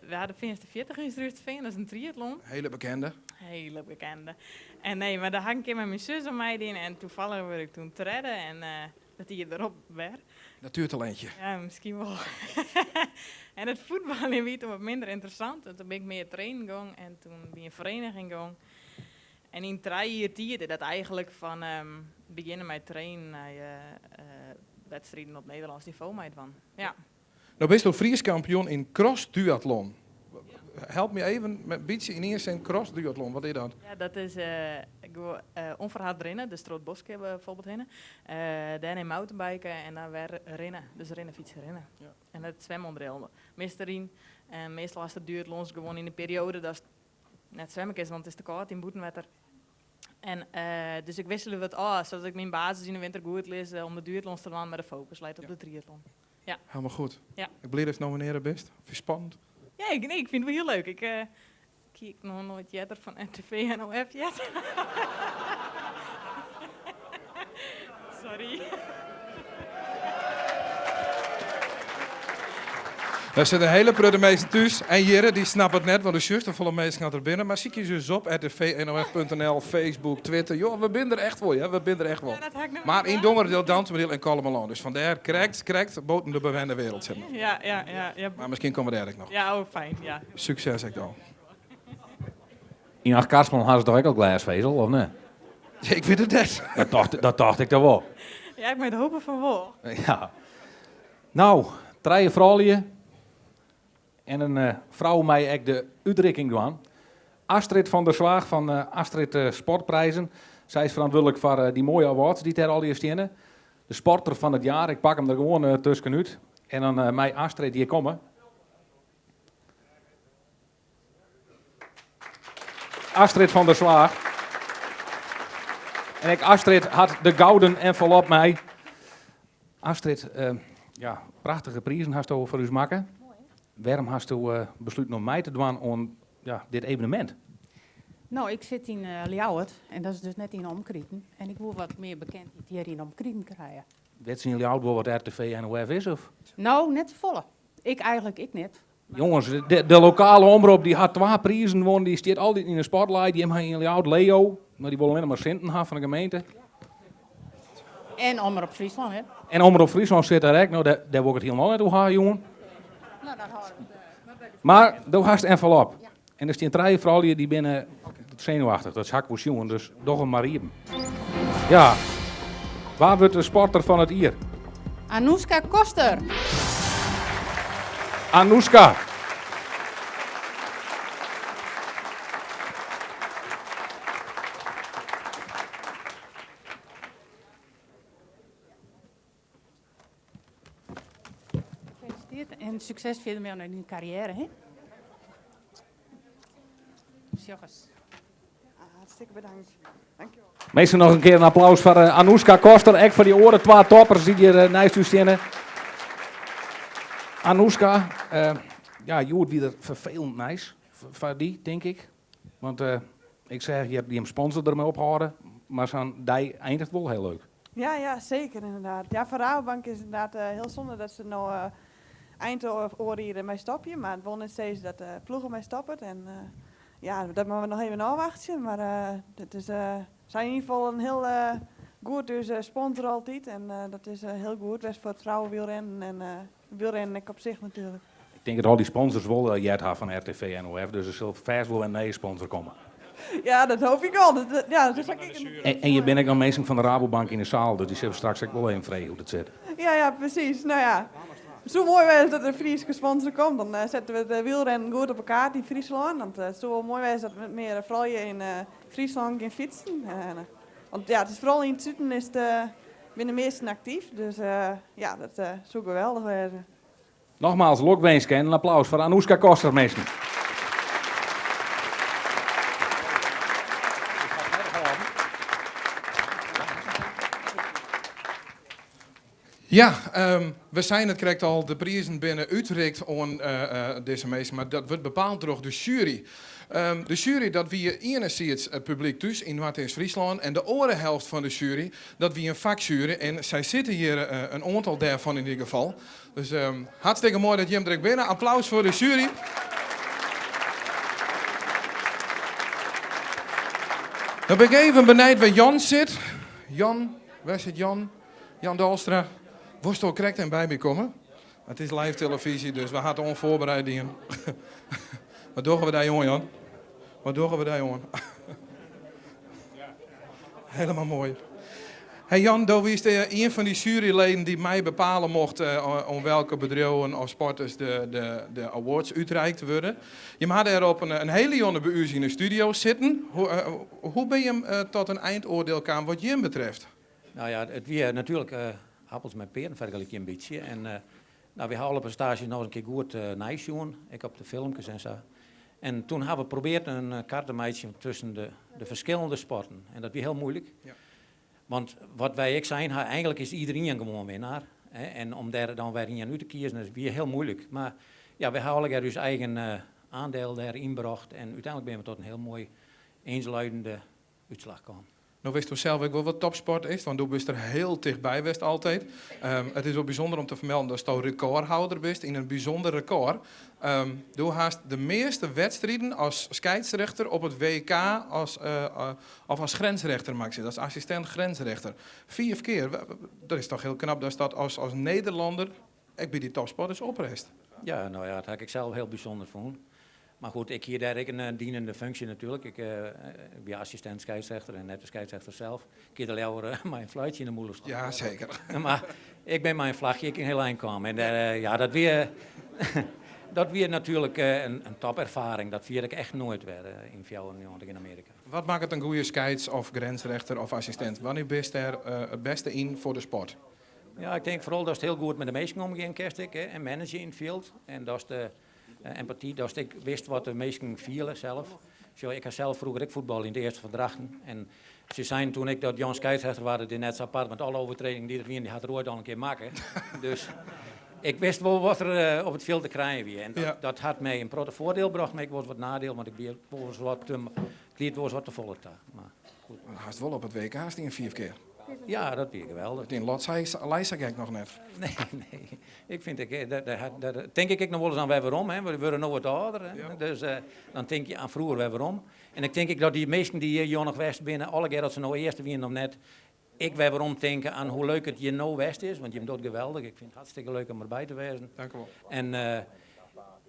we ha de Feanster 40 yn Surhústerfean, dat is in triatlon. Hele bekende. Hele bekende. En nee, mar dêr ha ik in kear mei myn sus oan meidien en toevallig wurd ik toen tredde en dat jier derop wer. Natuertalintje. Ja, miskien wol. En it fuotbaljen wie toen wat minder ynteressant en toen bin ik mear trainen gong en toen by in fereniging gong. En yn trije jier tiid is dat eigentlik fan begjinne mei trainen nei wedstriden op Nederlânsk nivo meidwaan. Ja. No bisto Frysk kampioen yn crossduathlon. Help my even met in bytsje yn ien sin, crossduathlon, wat is dat? Ja, dat is ûnferhard rinne, dus troch it bosk bijvoorbeeld hinne. Dêrnei mountainbiken en dan wer rinne, dus rinne, fytse, rinne. En it swimûnderdiel mist deryn. En meastal hast de duathlons gewoan yn de perioade datst net swimme kinst, want it is te kâld yn bûtenwetter. En dus ik wisselde wat ôf, sadat ik myn basis yn de winter goed lis om de duathlons te dwaan, mar de fokus leit op de triatlon. Ja. Helemaal goed. Ja. Ik bliid datst nominearre bist. Fynst it spannend? Ja, ik, nee, ik fyn it wol hiel leuk. Ik hie ek noch noait earder fan RTV NOF heard. Sorry. Der sitte in hiele protte minsken thús en hjirre, dy snappe it net, want do sjochst hoefolle minsken oft der binne. Mar sykje ús op, rtvnof.nl, Facebook, Twitter. Jo, we binne der echt wol, hear, we binne der echt wol. Ja, dat ha ik noch Mar net yn Dongeradeel, Dantumadiel en Kollumerlân. Dus fandêr krekt, krekt boaten de bewenne wereld, zeg maar. Ja. Mar miskien komme we dêr ek noch. Ja, oh, fijn, ja. Sukses ek dan. Yn Achtkarspelen ha se toch ek al glêsfezel, of net? Ik wit it net. Dat tocht ik toch wol. Ja, ik moat hoopje fan wol. Ja. No, trije froulju en in frou mei ek de útrikking dwaan. Astrid van der Zwaag fan Astrid Sportprijzen. Sy is ferantwurdlik foar dy moaie awards dy't dêr allegear steane. De sporter fan it jaar, ik pak him der gewoan tuskenút. En dan mei Astrid hjir komme. Astrid van der Zwaag. En ek Astrid hat de gouden envelop mei. Astrid, ja, prachtige prizen hasto foar ús makke. Wêrom hasto besluten om mei te dwaan oan ja, dit evenemint? No, ik sit yn Ljouwert en dat is dus net yn de omkriten. En ik woe wat mear bekendheid hjir yn de omkriten krije. Wit se yn Ljouwert wol wat RTV NOF is? Of? No, net safolle. Ik eigentlik ek net. Jonges, de lokale omrop dy hat twa prizen wûn. Dy stiet altyd yn de spotlight. Jim ha yn Ljouwert Leo, mar dy wolle allinne mar sinten ha fan de gemeente. En Omrop Fryslân, hè? En Omrop Fryslân sit dêr ek. No, dêr dêr wol ik it hielendal net oer ha, jûn. No, dat hâld ik. Mar do hast envelop. En der stean trije froulju dy binne senuwachtich. Dat ha ik wol sjoen, dus doch him mar iepen. Ja, wa wurdt de sporter fan it jier? Anouska Koster. Anouska. Gefeliciteerd en sukses fierder mei dyn karriêre, hè? Sjoch ris. Hartstikke bedankt. Dankjewol. Minsken noch in kear in applaus foar eh, Anouska Koster, ek foar dy oare twa toppers dy't hjir eh, neist ús steane. Anouska, eh, ja, hjoed wie der ferfelend nijs foar dy, tink ik. Want ik seach hjir jim sponsor dermei ophâlde, mar sa'n dei eindiget wol hiel leuk. Ja, ja, zeker inderdaad. Ja, foar Rabobank is it inderdaad hiel sonde dat se no ein oar jier dermei stopje. Mar it wol net sizze dat de ploech dermei stoppet. En ja, dat moatte we noch even ôfwachtsje. Mar it is sy yn ieder gefal in hiel goed ús sponsor altyd. En dat is hiel goed west foar it frouwewielrennen en wielrennen ek op sich natuerlik. Ik tink dat al dy sponsors wol heard ha fan RTV NOF, dus der sil fêst wol in nije sponsor komme. Ja, dat hoopje ik al. Dat, ja, dat is ek En hjir binne ek noch minsken fan de Rabobank yn de saal, dus dy sille we straks ek wol even freegje hoe't it sit. Ja, ja, presys. No ja, it soe moai wêze dat der in Fryske sponsor komt. Dan eh, sette we it eh, wielrennen goed op 'e kaart yn Fryslân. Want eh, it soe wol moai wêze dat mear froulju yn Fryslân gean fytsen. Want ja, it is foaral yn it suden is it, binne de measten aktyf. Dus ja, dat soe geweldich wêze. Nogmaals lokwinske en in applaus foar Anouska Koster, minsken. Ja, we seinen it krekt al, de prizen binne útrikt oan dizze minsken, mar dat wurdt bepaald troch de sjuery. De sjuery dat wie ienesids it publyk thús yn Noardeast-Fryslân en de oare helft fan de sjuery dat wie in faksjuery en sy sitte hjir, in oantal dêrfan yn ieder gefal. Dus hartstikke moai dat jim der ek binne. Applaus foar de sjuery. Dan bin ik even benijd wêr Jan sit. Jan, wêr sit Jan? Jan Dalstra, wolsto krekt even by my komme? It is live televyzje, dus we ha it ûnfoarbereid dien. Wat dogge we dy oan, Jan? Wat dogge we dy oan? Helemaal moai. Hey Jan, do wiest ien fan dy sjueryleden dy't mei bepale mocht oan welke bedriuwen of sporters de, de, de awards útreikt wurde. Jim ha dêr op in hele jûn by ús yn de studio sitten. Hoe, hoe bin jim tot in eindoardiel kaam wat jim betreft? Nou ja, it wie natuerlik appels mei pearen fergelykje in bytsje. En nou, wy ha alle prestaasjes noch in kear goed neisjoen, ek op de filmkes en sa. En toen ha we probeard in kar te meitsjen tusken de, de ferskillende sporten. En dat wie hiel muoilik. Ja. Want wat wy ek sein ha, eigenlik is iderien gewoan winnaar. Hè? En om dêr dan wer ien út te kiezen, dat wie hiel muoilik. Mar ja, wy ha allegear ús eigen aandeel dêr ynbrocht en úteinlik binne we tot in hiel moai eensluidende útslach kaam. No witsto sels ek wol wat topsport is, want do bist der hiel tichtby west altyd. It is wol bysûnder om te fermelden datsto rekôrhâlder bist yn in bysûnder rekôr. Do hast de measte wedstriden as skeidsrechter op it WK as, of as grensrechter, mag ik sizze, as assistint grensrechter. Fiif kear. Dat is toch hiel knap datst dat as, as Nederlanner ek by dy topsporters oprest. Ja, no ja, dat ha ik sels hiel bysûnder fûn. Mar goed, ik hie dêr ek in dienende funksje natuerlik. Ik wie assistint skeidsrechter en net de skeidsrechter sels. Ik hie der leaver mei in fluitsje yn 'e mûle stien. Ja, seker. Mar ik bin mei in flachje ek in hiel ein kaam. En dêr, ja, dat wie natuerlik in toperfaring. Dat ferjit ik echt noait wer yn 94 yn Amearika. Wat makket in goede skeids of grensrechter of assistint? Wannear bist dêr it bêste yn foar de sport? Ja, ik tink foaral datst hiel goed mei de minsken omgean kinst ek, hè, en manage yn it fjild. En datst empaty, datst ek witst wat de minsken fiele sels. Sjoch, ik ha sels froeger ek fuotballe yn it earste fan Drachten. En se seinen toen ek dat Jan skeidsrechter waard, dat is net sa apart, want alle overtredingen dy't der wienen, dy hat er oait al in kear makke. Dus ik wist wol wat der op it fjild te krijen wie. En dat, ja. dat hat my in protte foardiel brocht, mar ek wolris wat nadiel, want ik wie wolris wat te, ik liet wolris wat te folle ta. Mar goed. Hast wol op it WK stien fiif kear. Ja, dat wie geweldich. Dyn lot lei sa gek noch net. Nee, nee. Ik fyn ek, dêr tink ik ek noch wolris oan wer werom. Hè. We wurde no wat âlder, hè. Dus dan tink je oan froeger wer werom. En ik tink ek dat dy minsken dy't hjir jûn noch west binne, allegear oft se no earste wienen of net, ek wer werom tinke oan hoe leuk it hjir no west is. Want jim docht geweldich. Ik fyn it hartstikke leuk om derby te wêzen. Dank u wol. En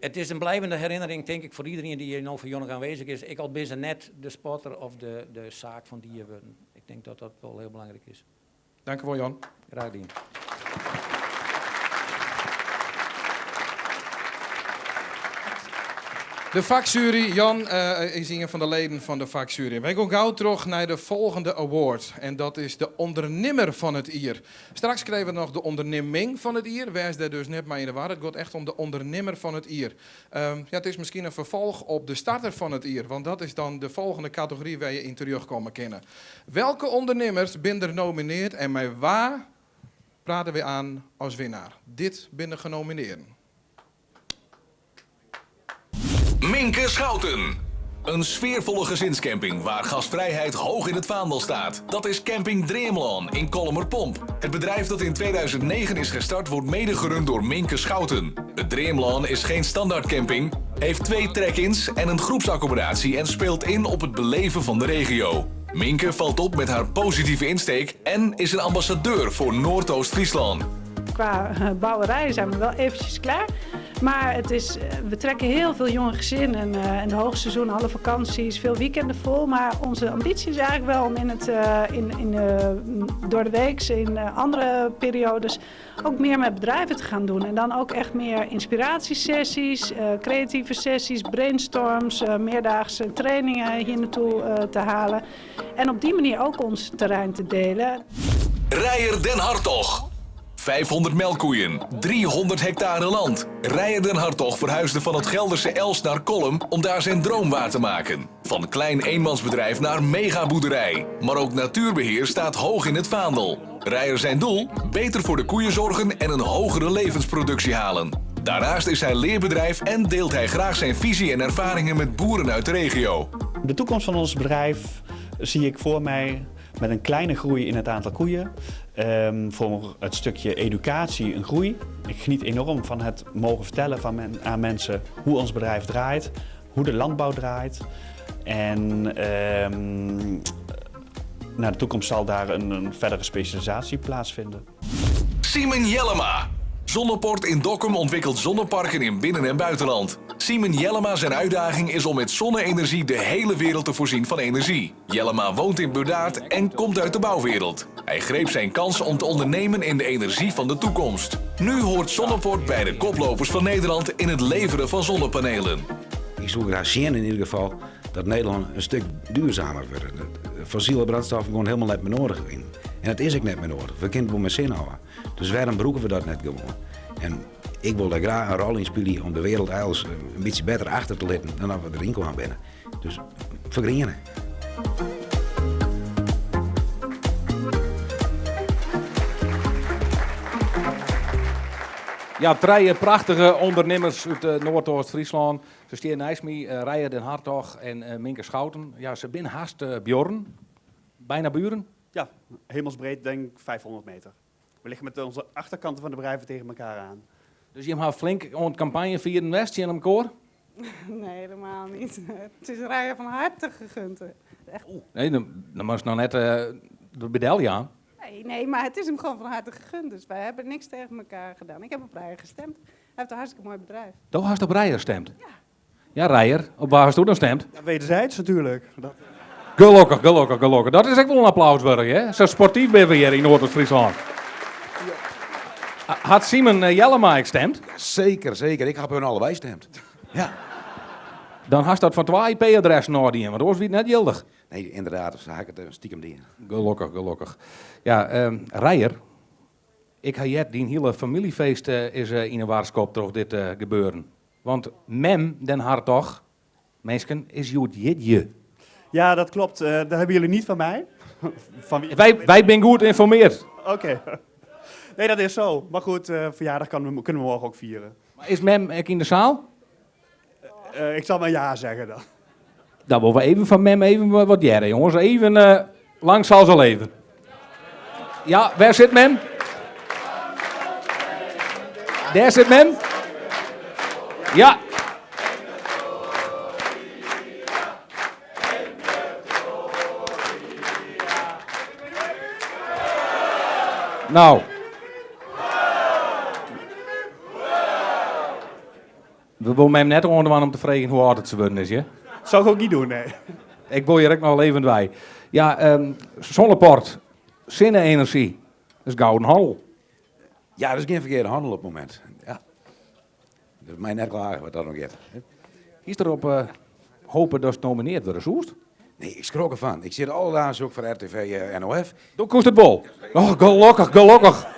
it is in blijvende herinnering, tink ik, foar iderien dy't hjir no foar jûn oanwêzich is. Ek al binne se net de sporter of de saak fan dier wurden. Ik tink dat dat wol hiel belangryk is. Dank u wol, Jan. Graach dien. De faksjuery, Jan is ien fan de leden fan de faksjuery. Wy gean gau troch nei de folgjende award en dat is de ûndernimmer fan it jier. Straks krije we noch de ûndernimming fan it jier, wês dêr dus net mei yn de war. It giet echt om de ûndernimmer fan it jier. Ja, it is miskien in ferfolch op de starter fan it jier, want dat is dan de folgjende kategory wêr je yn terjochtkomme kinne. Welke ûndernimmers binne der nomineard en mei wa prate wy oan as winnaar? Dit binne de genominearden. Minke Schouten. Een sfeervolle gezinscamping waar gastvrijheid hoog in het vaandel staat. Dat is Camping Dreamland in Kollumerpomp. Het bedrijf dat in 2009 is gestart wordt mede gerund door Minke Schouten. Het Dreamland is geen standaard camping, heeft twee trek-ins en een groepsaccommodatie en speelt in op het beleven van de regio. Minke valt op met haar positieve insteek en is een ambassadeur voor Noordoost-Friesland. Qua bouwerij zijn we wel eventjes klaar. Maar het is, we trekken heel veel jonge gezinnen in de hoogseizoen, alle vakanties, veel weekenden vol. Maar onze ambitie is eigenlijk wel om in het, in, door de week, in andere periodes, ook meer met bedrijven te gaan doen. En dan ook echt meer inspiratiesessies, creatieve sessies, brainstorms, meerdaagse trainingen hier naartoe te halen. En op die manier ook ons terrein te delen. Reijer den Hartog. 500 melkkoeien, 300 hectare land. Reijer den Hartog verhuisde van het Gelderse Elst naar Kollum om daar zijn droom waar te maken. Van klein eenmansbedrijf naar megaboerderij. Maar ook natuurbeheer staat hoog in het vaandel. Reijer zijn doel? Beter voor de koeien zorgen en een hogere levensproductie halen. Daarnaast is hij leerbedrijf en deelt hij graag zijn visie en ervaringen met boeren uit de regio. De toekomst van ons bedrijf zie ik voor mij met een kleine groei in het aantal koeien. Voor het stukje educatie een groei. Ik geniet enorm van het mogen vertellen van men, aan mensen hoe ons bedrijf draait, hoe de landbouw draait. En naar de toekomst zal daar een verdere specialisatie plaatsvinden. Simon Jellema. Zonneport in Dokkum ontwikkelt zonneparken in binnen- en buitenland. Simon Jellema zijn uitdaging is om met zonne-energie de hele wereld te voorzien van energie. Jellema woont in Burdaard en komt uit de bouwwereld. Hij greep zijn kans om te ondernemen in de energie van de toekomst. Nu hoort Zonneport bij de koplopers van Nederland in het leveren van zonnepanelen. Ik zou graag zien in ieder geval dat Nederland een stuk duurzamer wordt. De fossiele brandstoffen gewoon helemaal net meer nodig zijn. En dat is ook net meer nodig. We kunnen het wel met zin houden. Dus waarom broeken we dat net gewoon? En ik wil daar graag een rol in spelen om de wereld eigenlijk een beetje beter achter te laten dan dat we erin kwamen binnen. Dus vergroenen. Ja, drie prachtige ondernemers uit Noordoost-Friesland. Ze staan naast me, Reijer den Hartog en Minke Schouten. Ja, ze zijn haast buren. Bijna buren. Ja, hemelsbreed denk ik 500 meter. We liggen met onze achterkanten van de bedrijven tegen elkaar aan. Dus je hebt flink aan het campagne vieren West in elkaar? Nee, helemaal niet. Het is Reijer van harte gegund. Echt. Oeh, nee, dan was het nog net de bedelje aan. Nee, nee, maar het is hem gewoon van harte gegund. Dus wij hebben niks tegen elkaar gedaan. Ik heb op Reijer gestemd. Hij heeft een hartstikke mooi bedrijf. Toch had op Reijer gestemd? Ja. Ja, Reijer, op waar hast u dan gestemd? Ja, wederzijds natuurlijk. Dat... Gelukkig, gelukkig, gelukkig. Dat is echt wel een applaus waard, hè? Zo sportief ben we hier in Noord-Friesland. Had Simon Jellema gestemd? Ja, zeker, zeker. Ik heb hun allebei gestemd. Ja. Dan had dat van twee I P-adressen nog die in, want anders was het net gildig. Nee, inderdaad, dan zag ik het stiekem die. Gelukkig, gelukkig. Ja, Reijer, ik had jet die hele familiefeest is in een waarskop door dit gebeuren. Want mem den Hartog, mensen, is joet jitje. Ja, dat klopt. Dat hebben jullie niet van mij. Van wie? Wij zijn goed geïnformeerd. Oké. Nee, dat is zo. Maar goed, verjaardag kunnen we morgen ook vieren. Maar is mem ook in de zaal? Ik zal maar ja zeggen dan. Dan willen we even van mem even wat jaren, jongens. Even lang zal ze leven. Ja, waar zit mem? Daar zit mem. Ja. Nou. We willen hem net onderaan om te vragen hoe oud het ze worden is, hè? Zou ik ook niet doen, nee. Ik wil hier ook nog levend bij. Ja, Zonneport, zonne-energie, dat is gouden handel. Ja, dat is geen verkeerde handel op het moment. Ja. Dat is mij net klaar wat dat nog gaat. Is erop hopen dat ze nomineerd worden, Soest? Nee, ik schrok ervan. Ik zit alle dagen ook voor RTV NOF. Doe koest het bol. Oh, gelukkig, gelukkig.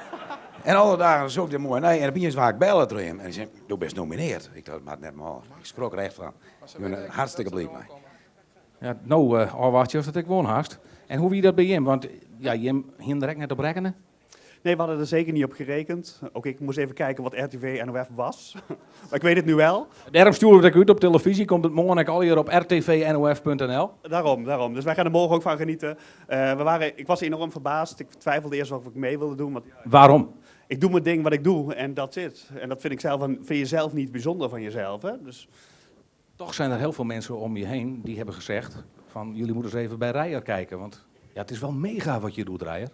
En alle dagen zoek ik er mooi nee. En opeens waar ik bellen terug hem. En hij zei, du bent nomineerd. Ik dacht, maar net maar. Ik schrok er echt van. Ik ben er hartstikke blij mee. Ja, nou, wacht je, dat ik woon haast. En hoe wie dat bij Jim? Want ja, Jim ging er echt net op rekenen. Nee, we hadden er zeker niet op gerekend. Ook ik moest even kijken wat RTV NOF was. Maar ik weet het nu wel. Daarom sturen we het uit op televisie. Komt het morgen al hier op R T V N O F punt N L. Daarom, daarom. Dus wij gaan er morgen ook van genieten. Ik was enorm verbaasd. Ik twijfelde eerst of ik mee wilde doen. Want Waarom? Ik doe mijn ding wat ik doe en dat zit. En dat vind ik zelf een, vind je zelf niet bijzonder van jezelf. Hè? Dus... Toch zijn er heel veel mensen om je heen die hebben gezegd van jullie moeten eens even bij Reijer kijken. Want ja, het is wel mega wat je doet, Reijer.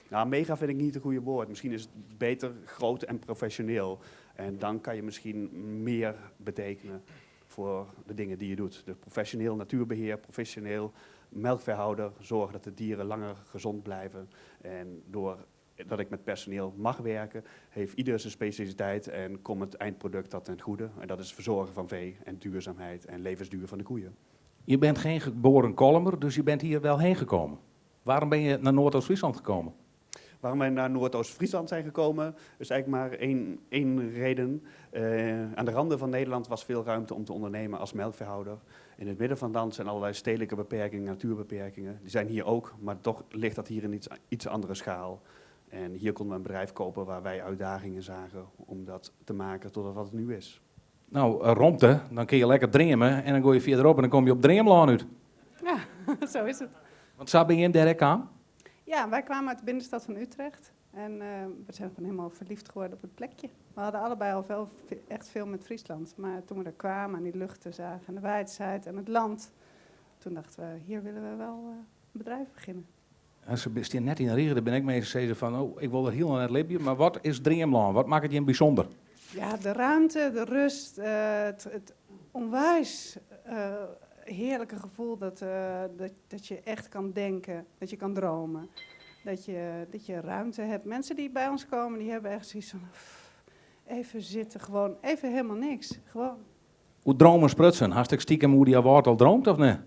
Nou, mega vind ik niet het goede woord. Misschien is het beter groot en professioneel. En dan kan je misschien meer betekenen voor de dingen die je doet. Dus professioneel natuurbeheer, professioneel melkveehouder, zorgen dat de dieren langer gezond blijven. En doordat ik met personeel mag werken, heeft ieder zijn specialiteit en komt het eindproduct dat ten goede. En dat is verzorgen van vee en duurzaamheid en levensduur van de koeien. Je bent geen geboren Kollumer, dus je bent hier wel heen gekomen. Waarom ben je naar Noordoost-Friesland gekomen? Waarom wij naar Noordoost-Friesland zijn gekomen, is eigenlijk maar één reden. Aan de randen van Nederland was veel ruimte om te ondernemen als melkveehouder. In het midden van het land zijn allerlei stedelijke beperkingen, natuurbeperkingen. Die zijn hier ook, maar toch ligt dat hier in iets andere schaal. En hier konden we een bedrijf kopen waar wij uitdagingen zagen om dat te maken tot wat het nu is. Nou, romte, dan kun je lekker dreamen en dan gooi je verderop en dan kom je op Dreamland uit. Ja, zo is het. Want zo ben je in Derek aan? Ja, wij kwamen uit de binnenstad van Utrecht en we zijn gewoon helemaal verliefd geworden op het plekje. We hadden allebei al wel echt veel met Friesland, maar toen we er kwamen en die luchten zagen en de wijdheid en het land, toen dachten we, hier willen we wel een bedrijf beginnen. En ze staan net in de regen, daar ben ik mee gezeten van, oh, ik wil er heel naar het lipje, maar wat is Dreamland? Wat maakt het je bijzonder? Ja, de ruimte, de rust, het onwijs heerlijke gevoel dat je echt kan denken, dat je kan dromen, dat je ruimte hebt. Mensen die bij ons komen, die hebben echt zoiets van, pff, even zitten, gewoon even helemaal niks. Gewoon. Hoe dromen sprutsen? Hartstikke stiekem hoe die award al droomt of niet?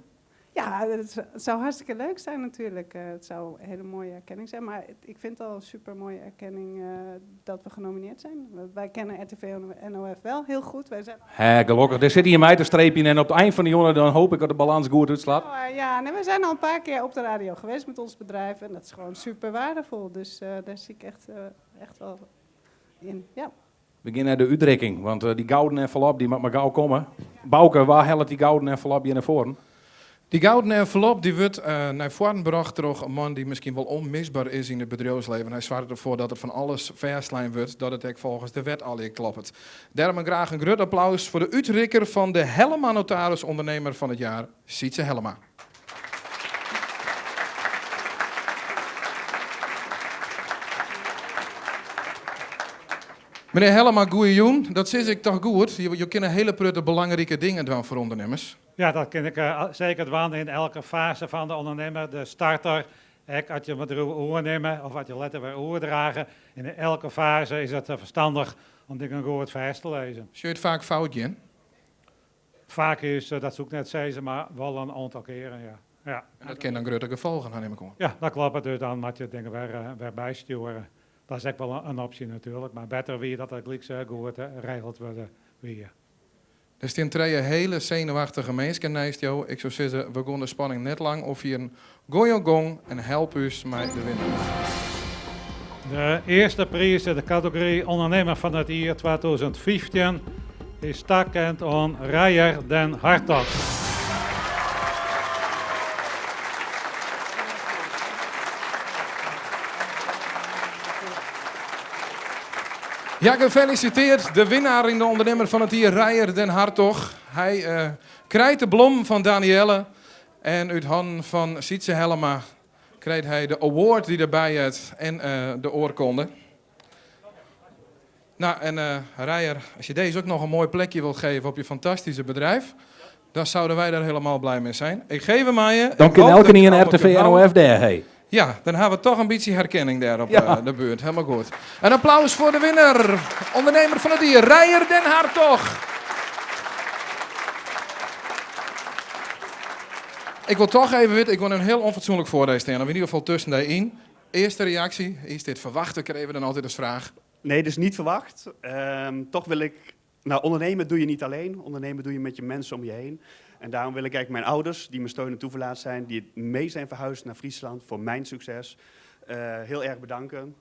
Ja, het zou hartstikke leuk zijn natuurlijk. Het zou een hele mooie erkenning zijn. Maar ik vind het al een super mooie erkenning dat we genomineerd zijn. Wij kennen RTV NOF wel heel goed. Wij zijn Hé, gelukkig. Er zit hier mij te streepje en op het eind van de jongen dan hoop ik dat de balans goed uitslaat. Oh ja, nee, we zijn al een paar keer op de radio geweest met ons bedrijf. En dat is gewoon super waardevol. Dus daar zie ik echt wel in. Ja. We gaan naar de uitreiking, want die gouden envelop die moet maar gauw komen. Bouke, waar helpt die gouden envelop je naar voren? Die gouden envelop die wordt naar voren gebracht door een man die misschien wel onmisbaar is in het bedrijfsleven. Hij zorgt ervoor dat er van alles verstlijn wordt, dat het ook volgens de wet al klopt. Daarom graag een groot applaus voor de uitrikker van de Hellema Notaris Ondernemer van het Jaar, Sietse Hellema. Meneer Hellema, goeiejoen. Dat is ik toch goed? Je kunt een hele prutte belangrijke dingen doen voor ondernemers. Ja, dat ken ik zeker doen in elke fase van de ondernemer. De starter, ook als je bedrijf overnemen of als je letter weer overdragen. In elke fase is het verstandig om dingen goed vast te lezen. Zie je het vaak fout, Jen? Vaak is dat zoek net zeggen, maar wel een aantal keren, ja. Ja. En dat kan dan grote gevolgen, neem ik aan. Ja, dat klopt. Dus dan moet je dingen weer bijsturen. Dat is ook wel een optie natuurlijk, maar beter wie dat het gelijk goed geregeld wordt weer. Er staan twee hele zenuwachtige mensen naast jou. Ik zou zeggen, we gaan de spanning net lang of hier een goeie gong en help us met de winnaar. De eerste prijs in de categorie ondernemer van het jaar 2015 is takend aan Rijer den Hartog. Ja, gefeliciteerd. De winnaar in de ondernemer van het jaar, Rijer den Hartog. Hij krijgt de blom van Danielle. En uit handen van Sietse Hellema krijgt hij de award die erbij is en de oorkonde. En Rijer, als je deze ook nog een mooi plekje wilt geven op je fantastische bedrijf, dan zouden wij daar helemaal blij mee zijn. Ik geef hem aan je. Dan Ik kan hoop elke dat niet je een allemaal RTV kunt houden. NOF daar, hey. Ja, dan hebben we toch een beetje herkenning daar op, de buurt. Helemaal goed. Een applaus voor de winnaar, ondernemer van het dier, Rijer den Hartog. Ik wil toch even weten, ik wil een heel onfatsoenlijk voordeel staan, of in ieder geval tussen daarin. Eerste reactie, is dit verwacht? Ik even dan altijd als vraag. Nee, dat is niet verwacht. Toch wil ik... Nou, ondernemen doe je niet alleen. Ondernemen doe je met je mensen om je heen. En daarom wil ik eigenlijk mijn ouders, die mijn steun en toeverlaat zijn, die mee zijn verhuisd naar Friesland voor mijn succes, heel erg bedanken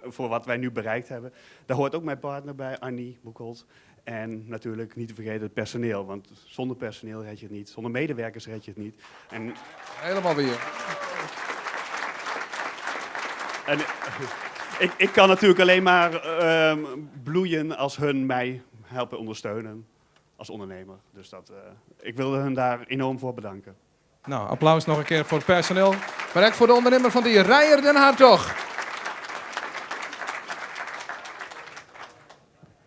voor wat wij nu bereikt hebben. Daar hoort ook mijn partner bij, Annie Boekholt. En natuurlijk niet te vergeten het personeel, want zonder personeel red je het niet, zonder medewerkers red je het niet. En Helemaal weer. En ik kan natuurlijk alleen maar bloeien als hun mij helpen ondersteunen als ondernemer. Dus ik wilde hun daar enorm voor bedanken. Applaus nog een keer voor het personeel. Maar ook voor de ondernemer van die Rijer den Hartog.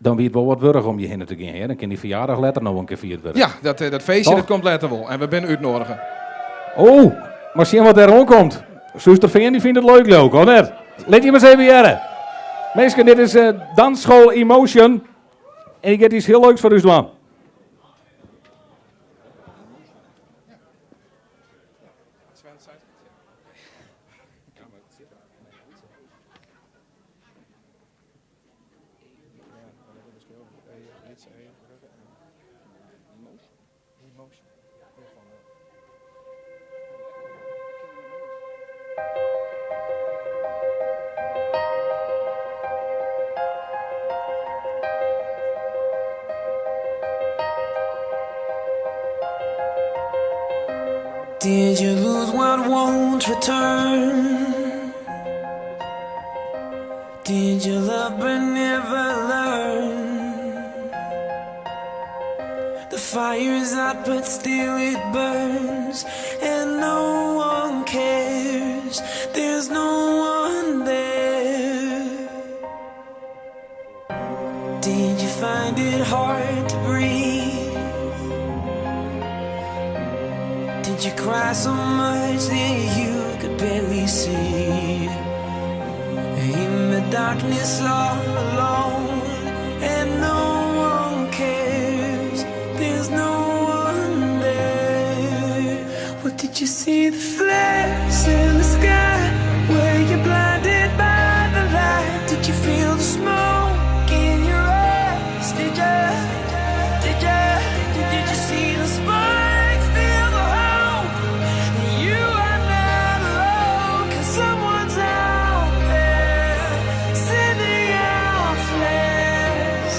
Dan wie it wol wat wurdich om hjirhinne te gean, hear. Dan kin dy ferjaardag letter noch in kear fierd wurde. Ja, dat, dat feestje Toch? dat komt letter wol. En we binne útnoadige. Oh, mar sjen wat der oankomt. Soesterfean dy fynt it leuk, leau ik, of net? Lit jim ris even hearre. Minsken, dit is Dansschool Emotion. En dy giet iets hiel leuks foar ús dwaan. Did you lose what won't return? Did you love but never learn? The fire is out, but still it burns, and no one cares. There's no one there. Did you find it hard to breathe? Did you cry so much that you could barely see? In the darkness all alone, and no one cares. There's no one there. What did you see? The flares in the sky. Were you blinded by the light? Did you feel the smoke in your eyes? Did you? Did you? Did you see the sparks? Feel the hope that you are not alone. 'Cause someone's out there sending out flares.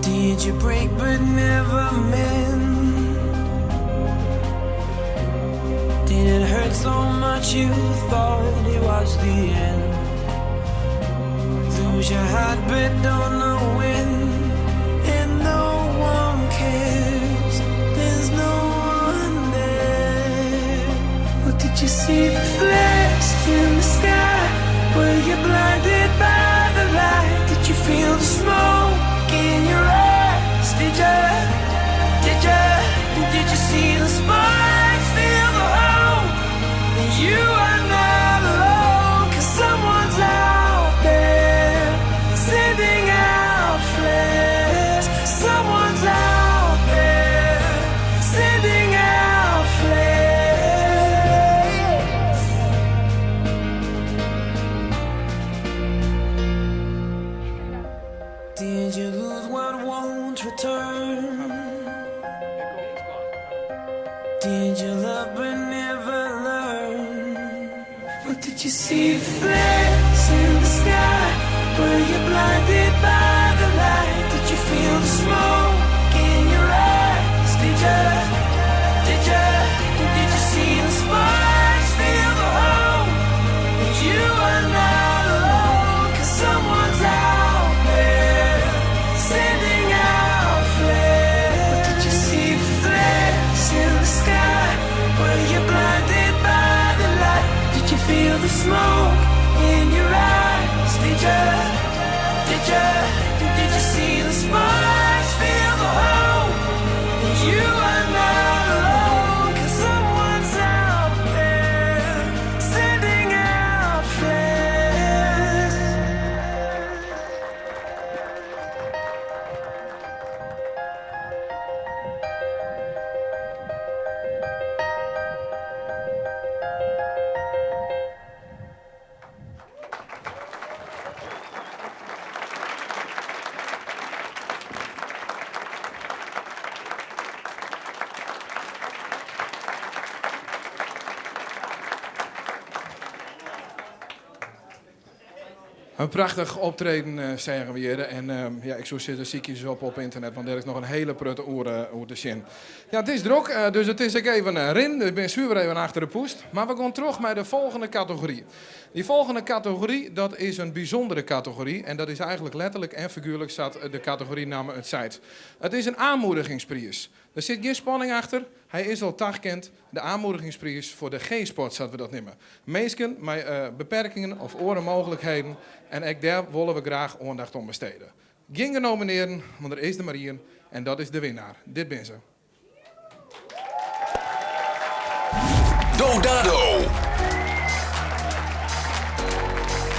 Did you break but never mend? Did it hurt so much you thought it was the end? Lose your heart but don't know when. And no one cares. There's no one there. What did you see the flares in the sky? Were you blinded by the light? Did you feel the smoke in your eyes? Did you? Did you? Did you see the sparks? Feel the hope that you are not alone. 'Cause someone's out there sending out flares. Someone's out there sending out flares. Did you lose what won't return? Did you love but never learn? What did you see? The flares in the sky. Were you blinded by the light? Did you feel the smoke in your eyes? Did you? Did you? Did you see the sparks? Feel the hope that you are not alone. 'Cause someone's out there sending out flares. What did you see? The flares in the sky. Were you blinded by the light? Did you feel the smoke in your eyes? Did you? Did you? Did you see the sparks? Feel the hope that you are not alone. 'Cause someone's out there sending out flares. In prachtich optreden, seagen we hjir. En ja, ik soe sizze, sykje se op op ynternet, want dêr is noch in hiele protte oer te sjen. Ja, it is drok, dus it is ek even rinnen. Ik bin suver even achter de poest. Mar we gean troch mei de folgjende kategory. Dy folgjende kategory, dat is in bysûndere kategory. En dat is eigentlik letterlik en figuerlik sa't de kategorynamme it seit. It is in oanmoedigingspriis. Der sit gjin spanning achter. Hy is al takend de aanmoedigingspriis foar de G-sport, sa't we dat neame. Minsken mei beperkingen of oare mooglikheden en ek dêr wolle we graach oandacht oan bestede. Gjin genominearden, want der is der mar ien en dat is de winnaar. Dit binne se. Dodado!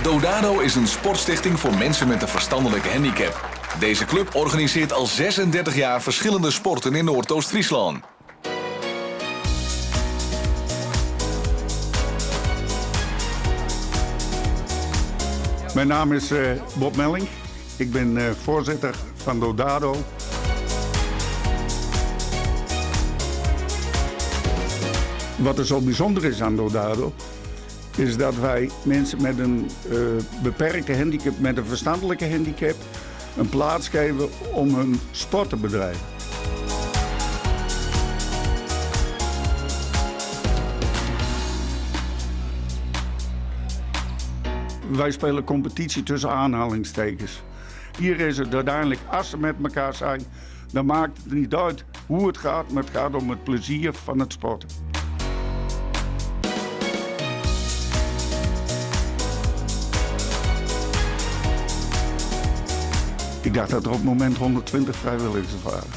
Dodado is een sportstichting voor mensen met een verstandelijke handicap. Deze club organiseert al 36 jaar verschillende sporten in Noordoost-Friesland. Mijn naam is eh, Bob Melling. Ik ben eh, voorzitter van Dodado. Wat er zo bijzonder is aan Dodado, is dat wij mensen met een eh, beperkte handicap, met een verstandelijke handicap, een plaats geven om hun sport te bedrijven. Wij spelen competitie tussen aanhalingstekens. Hier is het uiteindelijk, als ze met elkaar zijn, dan maakt het niet uit hoe het gaat, maar het gaat om het plezier van het sporten. Ik dacht dat er op het moment 120 vrijwilligers waren.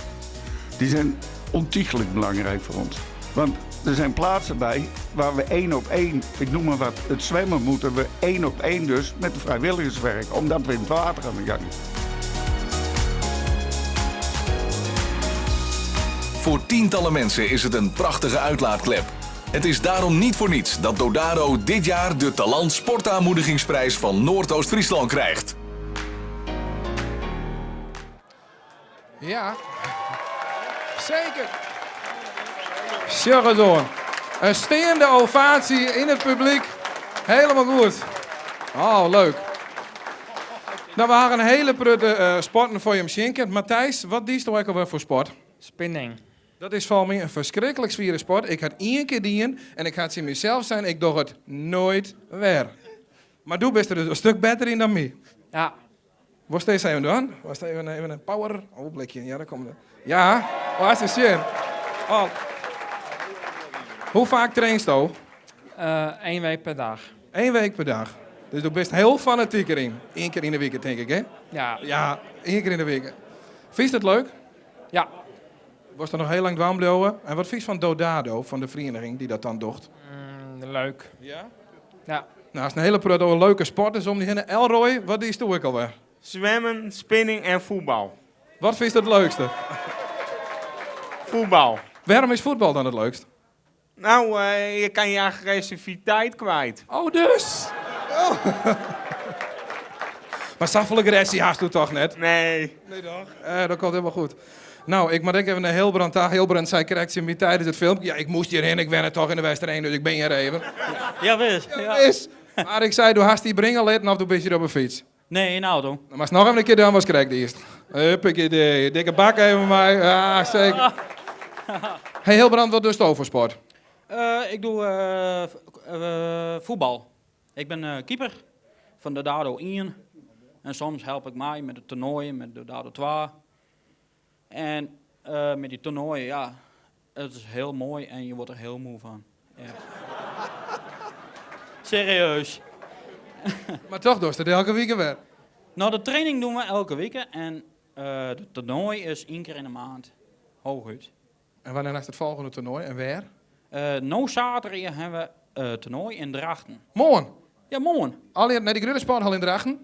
Die zijn ontiegelijk belangrijk voor ons. Want er zijn plaatsen bij waar we één op één, ik noem maar wat, het zwemmen moeten we één op één dus met de vrijwilligers werken, omdat we in het water aan de gang. Voor tientallen mensen is het een prachtige uitlaatklep. Het is daarom niet voor niets dat Dodaro dit jaar de Talant Sportaanmoedigingsprijs van Noordoost-Friesland krijgt. Ja, zeker. Sjogge Een steande ovatie in het publiek. Helemaal goed. Oh, leuk. Nou, we hadden een hele prutte sporten voor je schinken. Matthijs, wat diest ook alweer voor sport? Spinning. Dat is voor mij een verschrikkelijk zwiere sport. Ik had één keer dien en ik ga het in mezelf zijn, ik doe het nooit weer. Maar doe bist er dus een stuk beter in dan mij. Ja. Was deze even doen? Was het even een power? Oh, blikje. Ja, daar komt het. Ja, waar is de zin? Oh. Hoe vaak trainst u? 1 week per dag. 1 week per dag. Dus du bist heel fanatiek erin. 1 keer in de week, denk ik, hè? Ja. Ja, 1 keer in de week. Vind je het leuk? Ja. Was er nog heel lang dwamblowen? En wat vies van Dodado, van de vereniging die dat dan docht? Leuk. Ja? Ja. Nou, is een hele prut leuke sport is om die heen. Elroy, wat is het ook alweer? Zwemmen, spinning en voetbal. Wat vind je het leukste? Voetbal. Waarom is voetbal dan het leukst? Nou, je kan je agressiviteit kwijt. Oh, dus? Oh. Maar zoveel agressie haast u toch net? Nee. Nee, toch? Dat komt helemaal goed. Nou, ik moet ook even naar Hilbrand daar. Hilbrand zei, krijgt ze me tijdens het filmpje. Ja, ik moest hierheen, ik ben er toch in de Westereen, dus ik ben hier even. Ja, wist. Ja, wist. Maar ik zei, doe haast die bringen litten of doe ben je op een fiets? Nee, in de auto. Nou, maar nog even een keer dan was krijg ik de eerst. Huppakee, dikke bak even mij. Ja, zeker. Hey Hilbrand, wat doe je voor sport? Ik doe voetbal. Ik ben keeper van de Dado 1. En soms help ik mij met het toernooi, met de Dado 2. En met die toernooien, ja, het is heel mooi en je wordt er heel moe van. Echt. Serieus. Maar toch doe je het elke week weer? Nou, de training doen we elke week en de toernooi is 1 keer in de maand. Hooguit. En wanneer is het volgende toernooi en waar? Nou, zaterdag hebben we toernooi in Drachten. Morgen? Ja, morgen. Alweer naar die grote sporthal in Drachten?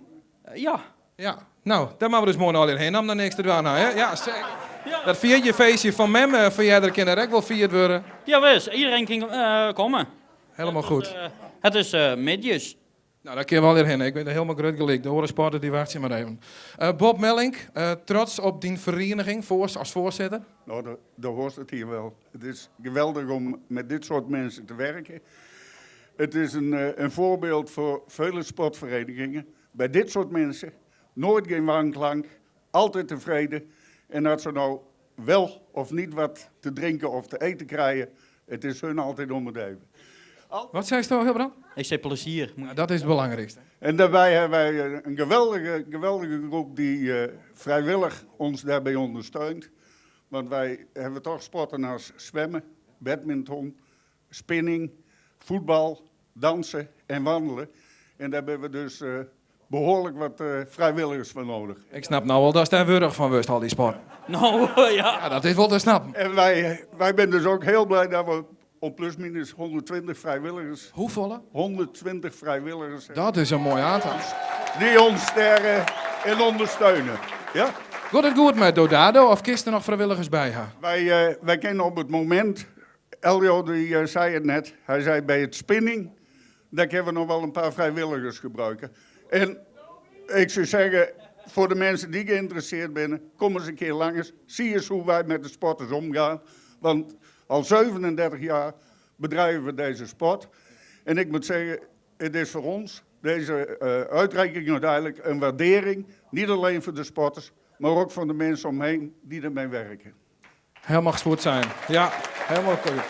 Ja. Ja. Nou, daar moeten we dus morgen alweer heen om dan niks te doen. Hè? Ja, zeker. Ja. Dat viertje feestje van mem verjaardag kan er ook wel vierd worden. Ja, wist. Iedereen kan komen. Helemaal goed. Het is midjes. Nou, daar kunnen we alweer heen. Ik ben er helemaal groot gelijk. De horen die wacht je maar even. Bob Mellink, trots op die vereniging als voorzitter? Nou, daar hoort het hier wel. Het is geweldig om met dit soort mensen te werken. Het is een voorbeeld voor vele sportverenigingen. Bij dit soort mensen, nooit geen wanklank, altijd tevreden. En dat ze nou wel of niet wat te drinken of te eten krijgen, het is hun altijd om het even. Wat zei je nou, Hilbrand? Ik zei plezier. Nou, dat is het belangrijkste. En daarbij hebben wij een geweldige groep die vrijwillig ons daarbij ondersteunt. Want wij hebben toch sporten als zwemmen, badminton, spinning, voetbal, dansen en wandelen. En daar hebben we dus eh, behoorlijk wat eh, vrijwilligers voor nodig. Ik snap nou wel dat daar wurch fan wurdst, al dy sport. Nou, ja. Ja, dat is wol te snappen. En wij, wij zijn dus ook heel blij dat we op plus minus 120 vrijwilligers... Hoefolle? 120 vrijwilligers. Dat is in moai oantal. Die ons sterken en ondersteunen. Ja? Giet it goed mei Dodado of kinst der noch frijwilligers by ha? Wij, eh, wij kennen op het moment, Elio die eh, zei het net, hij zei bij het spinning, daar kunnen we nog wel een paar vrijwilligers gebruiken. En ik zou zeggen, voor de mensen die geïnteresseerd zijn, kom eens een keer langs, zie eens hoe wij met de sporters omgaan. Want al 37 jaar bedrijven we deze sport. En ik moet zeggen, het is voor ons, deze eh, uitreiking uiteindelijk, een waardering. Niet alleen voor de sporters, maar ook voor de mensen omheen die ermee werken. Helemaal goed zijn. Ja, helemaal goed.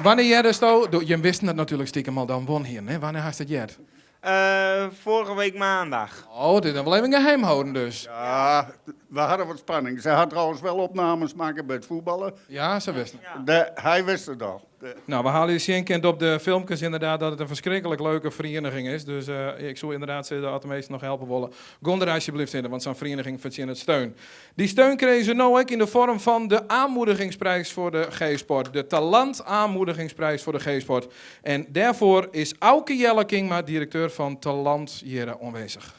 Wannear heardesto? Jim wisten it natuerlik stikem al dan wûn hiene. Hè? Wannear hast it heard? Vorige week maandag. Oh, dit is wel even geheim houden dus. Ja, we hadden wat spanning. Ze had trouwens wel opnames maken bij het voetballen. Ja, ze wisten. Hij wist het al. Nou, we halen je zien kind op de filmpjes inderdaad dat het een verschrikkelijk leuke vereniging is. Dus ik zou inderdaad zeggen dat de meesten nog helpen willen. Gong der alsjeblieft in, want zo'n vereniging verdient steun. Die steun kregen ze nou ook in de vorm van de aanmoedigingsprijs voor de G-sport. De Talant aanmoedigingsprijs voor de G-sport. En daarvoor is Auke Jelle Kingma, directeur van Talant, hier aanwezig.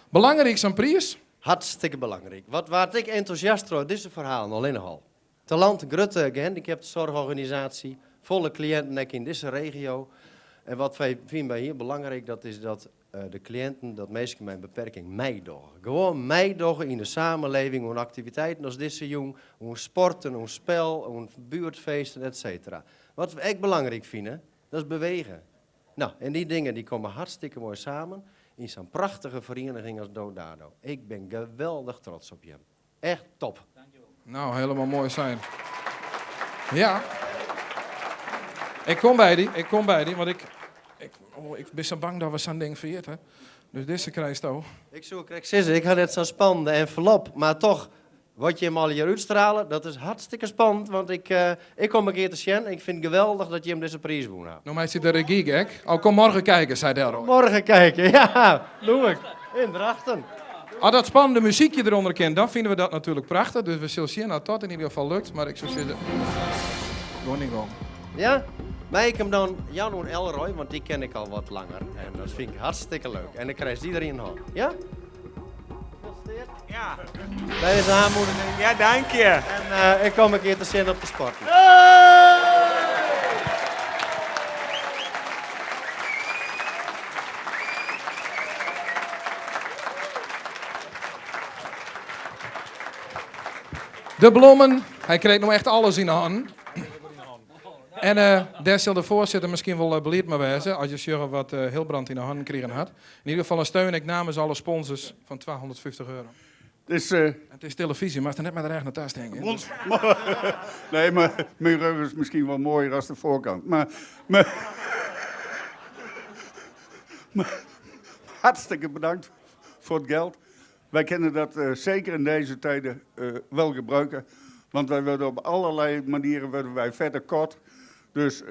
Belangrijk zo'n prijs? Hartstikke belangrijk. Wat waard ik enthousiast over deze verhalen alleen al. Talant, grutte gehandicaptenzorgorganisatie, volle cliënten ook in deze regio. En wat wij vinden wij hier belangrijk, dat is dat de cliënten, dat mensen met een beperking meidoggen. Gewoon meidoggen in de samenleving, hun activiteiten als deze jong, hun sporten, hun spel, hun buurtfeesten, et cetera. Wat we echt belangrijk vinden, dat is bewegen. Nou, en die dingen die komen hartstikke mooi samen in zo'n prachtige vereniging als Dodado. Ik ben geweldig trots op je. Echt top. Dankjewel. Nou, helemaal mooi zijn. Ja. Ik kom bij die, ik kom bij die, want ik ben zo bang dat we zo'n ding vergeet, hè. Dus deze krijgt ook. Ik zoek, ik zeg, ik ga net zo'n spannende envelop, maar toch, wat je hem al hier uitstralen, dat is hartstikke spannend, want ik kom een keer te zien. Ik vind het geweldig dat je hem deze prijs won hebt. Nou, mij zit de regie, gek. Oh, kom morgen kijken, zei Delroy. Morgen kijken, ja, doe ik. In Drachten. Als dat spannende muziekje eronder kent, dan vinden we dat natuurlijk prachtig. Dus we zullen zien dat dat in ieder geval lukt. Maar ik zou zeggen, gewoon niet gewoon. Ja? Mij ik hem dan Jan Elroy, want die ken ik al wat langer. En dat vind ik hartstikke leuk. En dan krijgt iedereen een hand. Ja? Ja. Bij deze aanmoediging. Ja, dank je. En ik kom een keer te zien op de sport. De blommen, hij kreeg nog echt alles in de hand. En daar zal de voorzitter misschien wel beleid mee wezen, als je ziet wat Hilbrand in de hand kregen had. In ieder geval een steun ik namens alle sponsors van 250 euro. Dus, het is televisie, maar het is net met de eigen tas, denk ik. Nee, maar mijn rug is misschien wel mooier als de voorkant. Maar hartstikke bedankt voor het geld. Wij kunnen dat zeker in deze tijden wel gebruiken. Want wij worden op allerlei manieren worden wij verder kort. Dus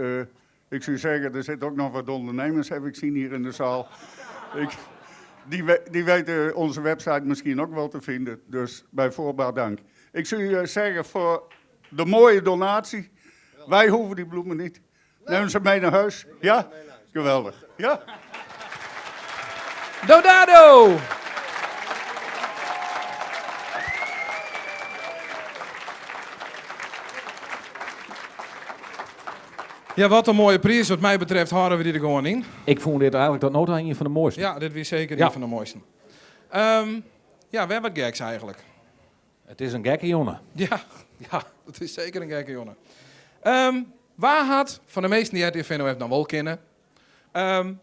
ik zou zeggen, er zitten ook nog wat ondernemers, heb ik zien hier in de zaal. Die weten onze website misschien ook wel te vinden. Dus bij voorbaat dank. Ik zou u zeggen, voor de mooie donatie. Wij hoeven die bloemen niet. Neem ze mee naar huis. Ja? Geweldig. Ja? Dodado! Ja, wat een mooie prijs. Wat mij betreft houden we die er gewoon in. Ik vond dit eigenlijk tot nog toe een van de mooiste. Ja, dit was zeker een van de mooiste. Ja, we hebben wat geks eigenlijk. Het is een gekke jongen. Ja, ja, het is zeker een gekke jongen. Waar had, van de meesten die RTV heeft dan wel kennen,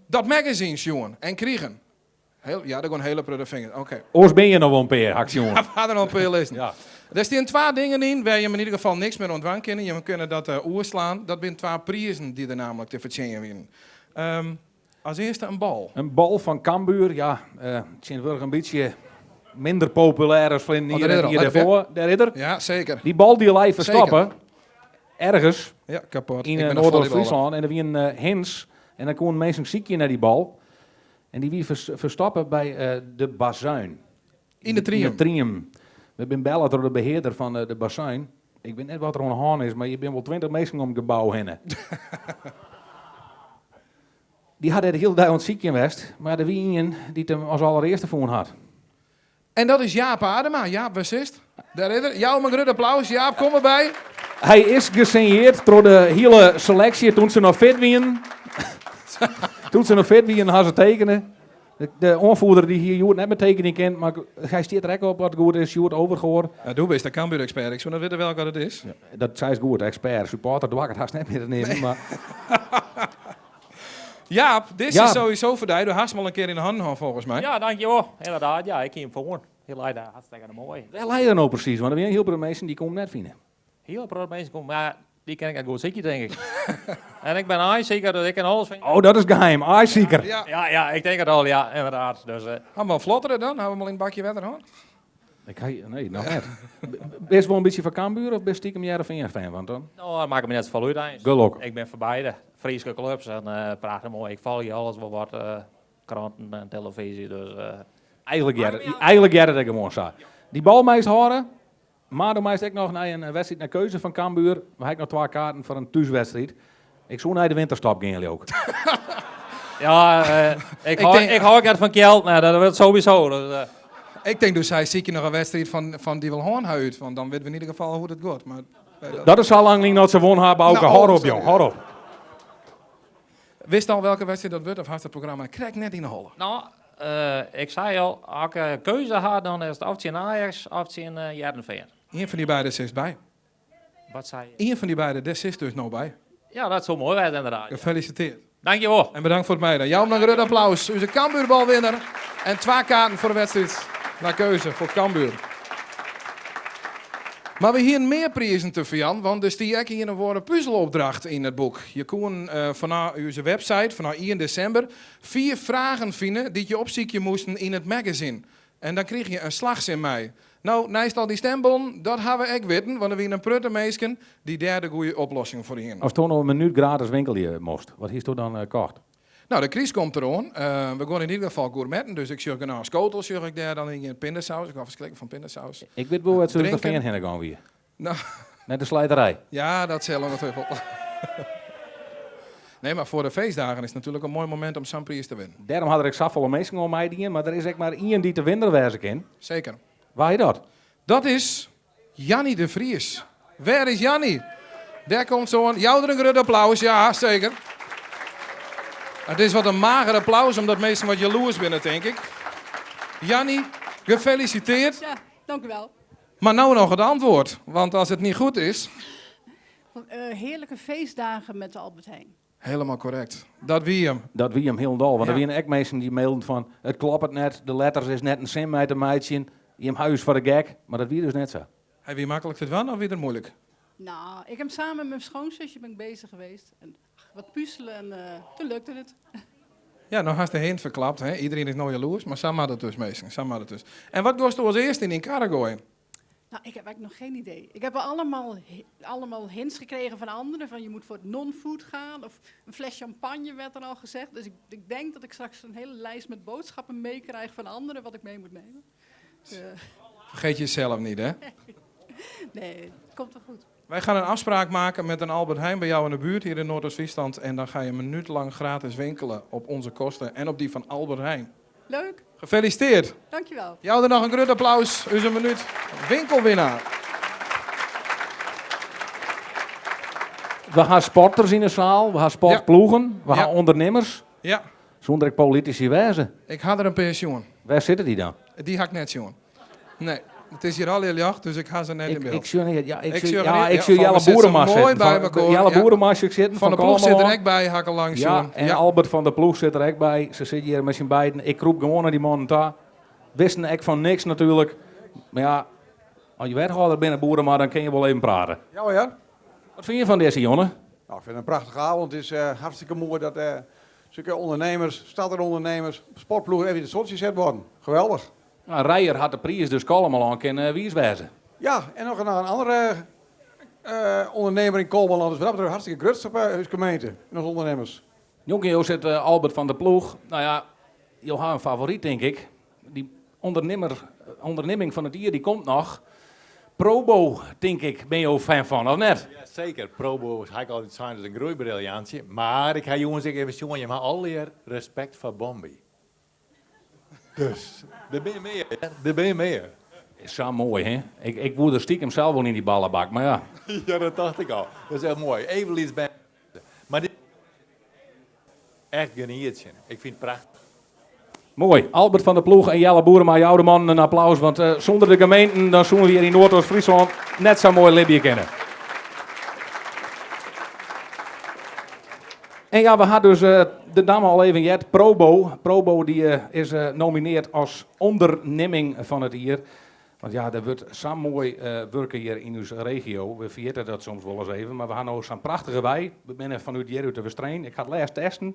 dat magazine jongen en kriegen. Heel, ja, daar gaan hele prudde vingers. Oké. Oors ben je nog wel een peer, haks jongen. Ja, vader nog een peer lezen. Ja. Er staan twee dingen in waar je in ieder geval niks meer ontvangen kan. Je kunt dat oerslaan. Dat zijn twee prijzen die er namelijk te verdienen winnen. As earste in bal. In bal fan Cambuur, ja, tsjintwurdich in bytsje minder populêr as ferline Oh, jier dêr en is it er jier al. dêrfoar. Dêr is er. Ja, seker. Dy bal dy lei ferstoppe Seker. ergens Ja, kapot. yn Ik ben een Noardoost-Fryslân. En der wienen hints en dan koenen minsken sykje nei dy bal. En dy wie ferstoppe by de Bazuin. Yn de Triem. Yn de Triem. We binne belle troch de behearder fan de Bazuin. Ik wit net wat der oan de hân is, mar hjir binne wol 20 minsken om it gebou hinne. Dy hat dêr de hiele dei oan it sykjen west, mar der wie ien dy't him as allerearste fûn hat. En dat is Jaap Adema. Jaap, wêr sitst? Dêr is er. Jou him in grut applaus. Jaap, kom derby. Hy is gesinjeard troch de hiele seleksje toen se noch fit wienen. Toen se noch fit wienen, ha se tekene. De oanfoerder dy hie hjoed net mear tekenje kind, mar hy stiet der ek op as it goed is, Sjoerd Overgoor. Ja, do bist de Cambuur-ekspert. Ik soe net witte welke dat it is. Dat seist goed, ekspert. Supporter doar ik it hast net mear te neamen, mar... Jaap, dizze Jaap. is sowieso foar dy. Do hast him al in kear yn 'e hannen hân folgens my. Ja, dankjewol. Inderdaad, ja, ik hie him fûn. Hy lei dêr hartstikke moai. Wêr lei er no presys? Want der wiene in hiel protte minsken dy koene him net fine. Hiel protte minsken koene, mar dy kin ik net goed sykje, tink ik. En ik ben aaisiker, dus ik kin alles fine. Oh, dat is geheim. Aaisiker. Ja. Ja, ja, ik tink it al, ja, inderdaad. Dus, Hawwe we al flottere dan? Hawwe we him al yn it bakje wetter hân? Ik ha, nee, noch net. Bist wol in bytsje foar Cambuur of bist stiekem Hearrenfean fan? Want dan... No, dat makket my net safolle út eins. Gelokkich. Ik bin foar beide Fryske klups en prachtich moai. Ik folgje alles wol wat, kranten en televyzje, dus... Eigenlik heart it, eigenlik heart it ek gewoan sa. Dy bal meist hâlde, mar do meist ek noch nei in wedstriid nei keuze fan Cambuur. We ha ek noch twa kaarten foar in thúswedstriid. Ik soe nei de winterstop gean, leau ik. Ja, ik hou, ik hou ek net fan kjeld, nee, dat wurdt sowieso. Dus, Ik tink do seist sykje noch in wedstriid fan dy wol hân ha út, want dan witte we yn ieder gefal hoe't it giet. Mar, Dat is sa lang lyn dat se won ha, Bauke. Nou, Hâld oh, op, sorry. jong, hâld op. Witst al welke wedstriid dat wurdt of hast it programma krekt net yn 'e holle? No, ik sei al, as ik in keuze ha, dan is it of tsjin Ajax of tsjin Hearrenfean. Ien fan dy beide sitst by. Wat sei je? Ien fan dy beide, dêr sitst dus no by. Ja, dat soe moai wêze inderdaad. Gefeliciteerd. Dankjewol. En bedankt foar it meidwaan. Jou him in grut applaus. Us Cambuurbalwinner. En twa kaarten foar de wedstriid nei keuze foar Cambuur. Mar we hienen mear prizen te ferjaan, want der stie ek ien of oare puzelopdracht yn it boek. Je koenen fanôf ús website, fanôf ien desimber, fiif fragen fine dy't je opsykje moasten yn it magazine. En dan krige je in slachsin mei. No, neist al dy stembonnen, dat ha we ek witten, want der wiene in protte minsken dy't dêr de goede oplossing foar hienen. Asto no in minút gratis winkelje moast, wat hiesto dan kocht? No, de kryst komt deroan. We gean yn ieder gefal gourmetten, dus ik sjoch genôch skotels sjoch ik dêr dan yn. Pindasaus, ik hâld ferskriklik fan pindasaus. Ik wit wol wêr't Drinken. Surhústerfean hinne gien wie. No. Nei de slijterij. Ja, dat sil ongetwijfeld. Nee, mar foar de feestdagen is it natuerlik in moai momint om sa'n priis te winnen. Dêrom ha der ek safolle minsken oan meidien, mar der is ek mar ien dy't de winner wêze kin. Seker. Wa is dat? Dat is Janny de Vries. Wêr is Janny? Dêr komt se oan. Jou der in grut applaus. Ja, seker. It is wat in mager applaus, omdat minsken wat jaloers binne, tink ik. Janny, gefeliciteerd. Ja, dank u wel. Mar no noch it antwoord, want as it net goed is... Heerlijke feestdagen met de Albert Heijn. Helemaal korrekt. Dat wie him. Dat wie him hielendal. Want Ja. der wiene ek minsken dy't mailden fan it kloppet net, de letters is net in sin mei te meitsjen, jim ha ús foar de gek. Mar dat wie dus net sa. Hy wie maklik te dwaan of wie er moeilijk? Nou, ik heb samen met mijn schoonzusje ben ik bezig geweest. En ach, wat puzzelen en toen lukte het. Ja, no hast de hint ferklapt, hè? Iderien is no jaloers, mar sa moat it dus, minsken. Sa moat it dus. En wat goasto as earste yn dyn karre goaien? Nou, ik heb eigenlijk nog geen idee. Ik heb al allemaal hints gekregen van anderen. Van je moet voor het non-food gaan. Of een fles champagne werd er al gezegd. Dus ik denk dat ik straks een hele lijst met boodschappen meekrijg van anderen. Wat ik mee moet nemen. Dus, Vergeet jezelf niet, hè? Nee, het komt wel goed. Wij gaan een afspraak maken met een Albert Heijn bij jou in de buurt hier in Noordoost-Friesland. En dan ga je een minuut lang gratis winkelen op onze kosten en op die van Albert Heijn. Leuk. Gefeliciteerd. Dankjewel. Jou er nog een groot applaus. U is een minuut winkelwinnaar. We ha sporters yn de saal, we ha sportploegen, we ha ûndernimmers. Sûnder ek politisy wêze. Ik ha der in pear sjoen. Wêr sitte dy dan? Dy ha ik net sjoen. Nee, it is hjir allegear ljocht, dus ik ha se net yn byld. Ik sjoch net, ja, ik Ik sjoch, sjoch ja, net, ik ja, sjoch van Jelle we sitte Boerema moai sitten. by Van mekoar, Jelle ja. Boerema sjoch ik sitten, Van fan der Ploeg sit der Kollumerlân. ek by, ha ik al lang Ja, sjoen. en Ja. Albert van der Ploeg sit der ek by. Se sitte hjir mei syn beiden. Ik krûp gewoan nei dy mannen ta. Wisten ek fan niks natuerlik. Mar ja, as je wethâlder binne, Boerema, dan kinne je wol even prate. Ja hoor. Wat fine je fan dizze, Jonne? Nou, ik fyn it in prachtige avond. It is hartstikke moai dat Zulke ondernemers, starterondernemers, sportploegen even in het zonnetje gezet worden. Geweldig. Nou, Rijer had de prijs dus Kollumerlân kin wiis wêze. Ja, en nog een andere ondernemer in Kollumerland. Dus wat dat betreft hartstikke grutsk op onze gemeente en onze ondernemers. Njonken jo sit Albert van der Ploeg. Nou ja, jo ha in favoryt, tink ik. Dy ûndernimmer, ûndernimming fan it jier dy komt noch. Probo, tink ik, binne jo fan fan, of net? Ja, seker. Probo ha ik altyd sein, is in groeibriljantje. Mar ik ha jûns ek even sjoen, jim ha allegear respekt foar Bombi. Dus, der binne mear, hear. Der binne mear. Is sa moai, hè? Ik, ik woe der stikem sels wol yn dy ballebak, mar ja. Ja, dat tocht ik al. Dat is echt moai. Even lyts bern. Mar dit echt genietsjen. Ik fyn it prachtich. Moai. Albert van der Ploeg en Jelle Boerema, jou de mannen in applaus, want eh, sûnder de gemeenten dan soene we hjir yn Noardoost-Fryslân net sa moai libje kinne. En ja, we ha dus eh, de namme al even heard, Probo. Probo dy eh, is nominearre as ûndernimming fan it jier. Want ja, der wurdt sa moai wurke hjir yn ús regio. We ferjitte dat soms wolris even, mar we ha no sa'n prachtige wei. We binne fanút hjir út de Westereen. Ik ha it lêst testen.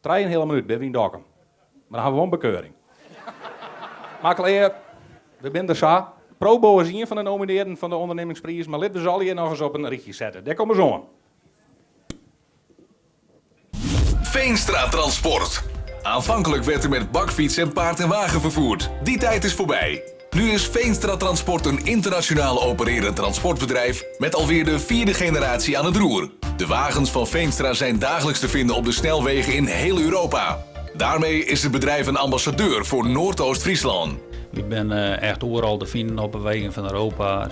Trijenheale minút binne we yn Dokkum. Mar dan ha we wol in bekeuring. Mar klear, we binne der sa. Probo is ien fan de nominearden fan de ûndernimmingspriis, mar litte we se allegear nochris op in rychje sette. Dêr komme se oan. Veenstra Transport. Aanvankelijk werd er met bakfiets en paard en wagen vervoerd. Die tijd is voorbij. Nu is Veenstra Transport een internationaal opererend transportbedrijf met alweer de vierde generatie aan het roer. De wagens van Veenstra zijn dagelijks te vinden op de snelwegen in heel Europa. Daarmee is het bedrijf een ambassadeur voor Noordoost-Friesland. Wy binne echt oeral te finen op de wegen fan Europa.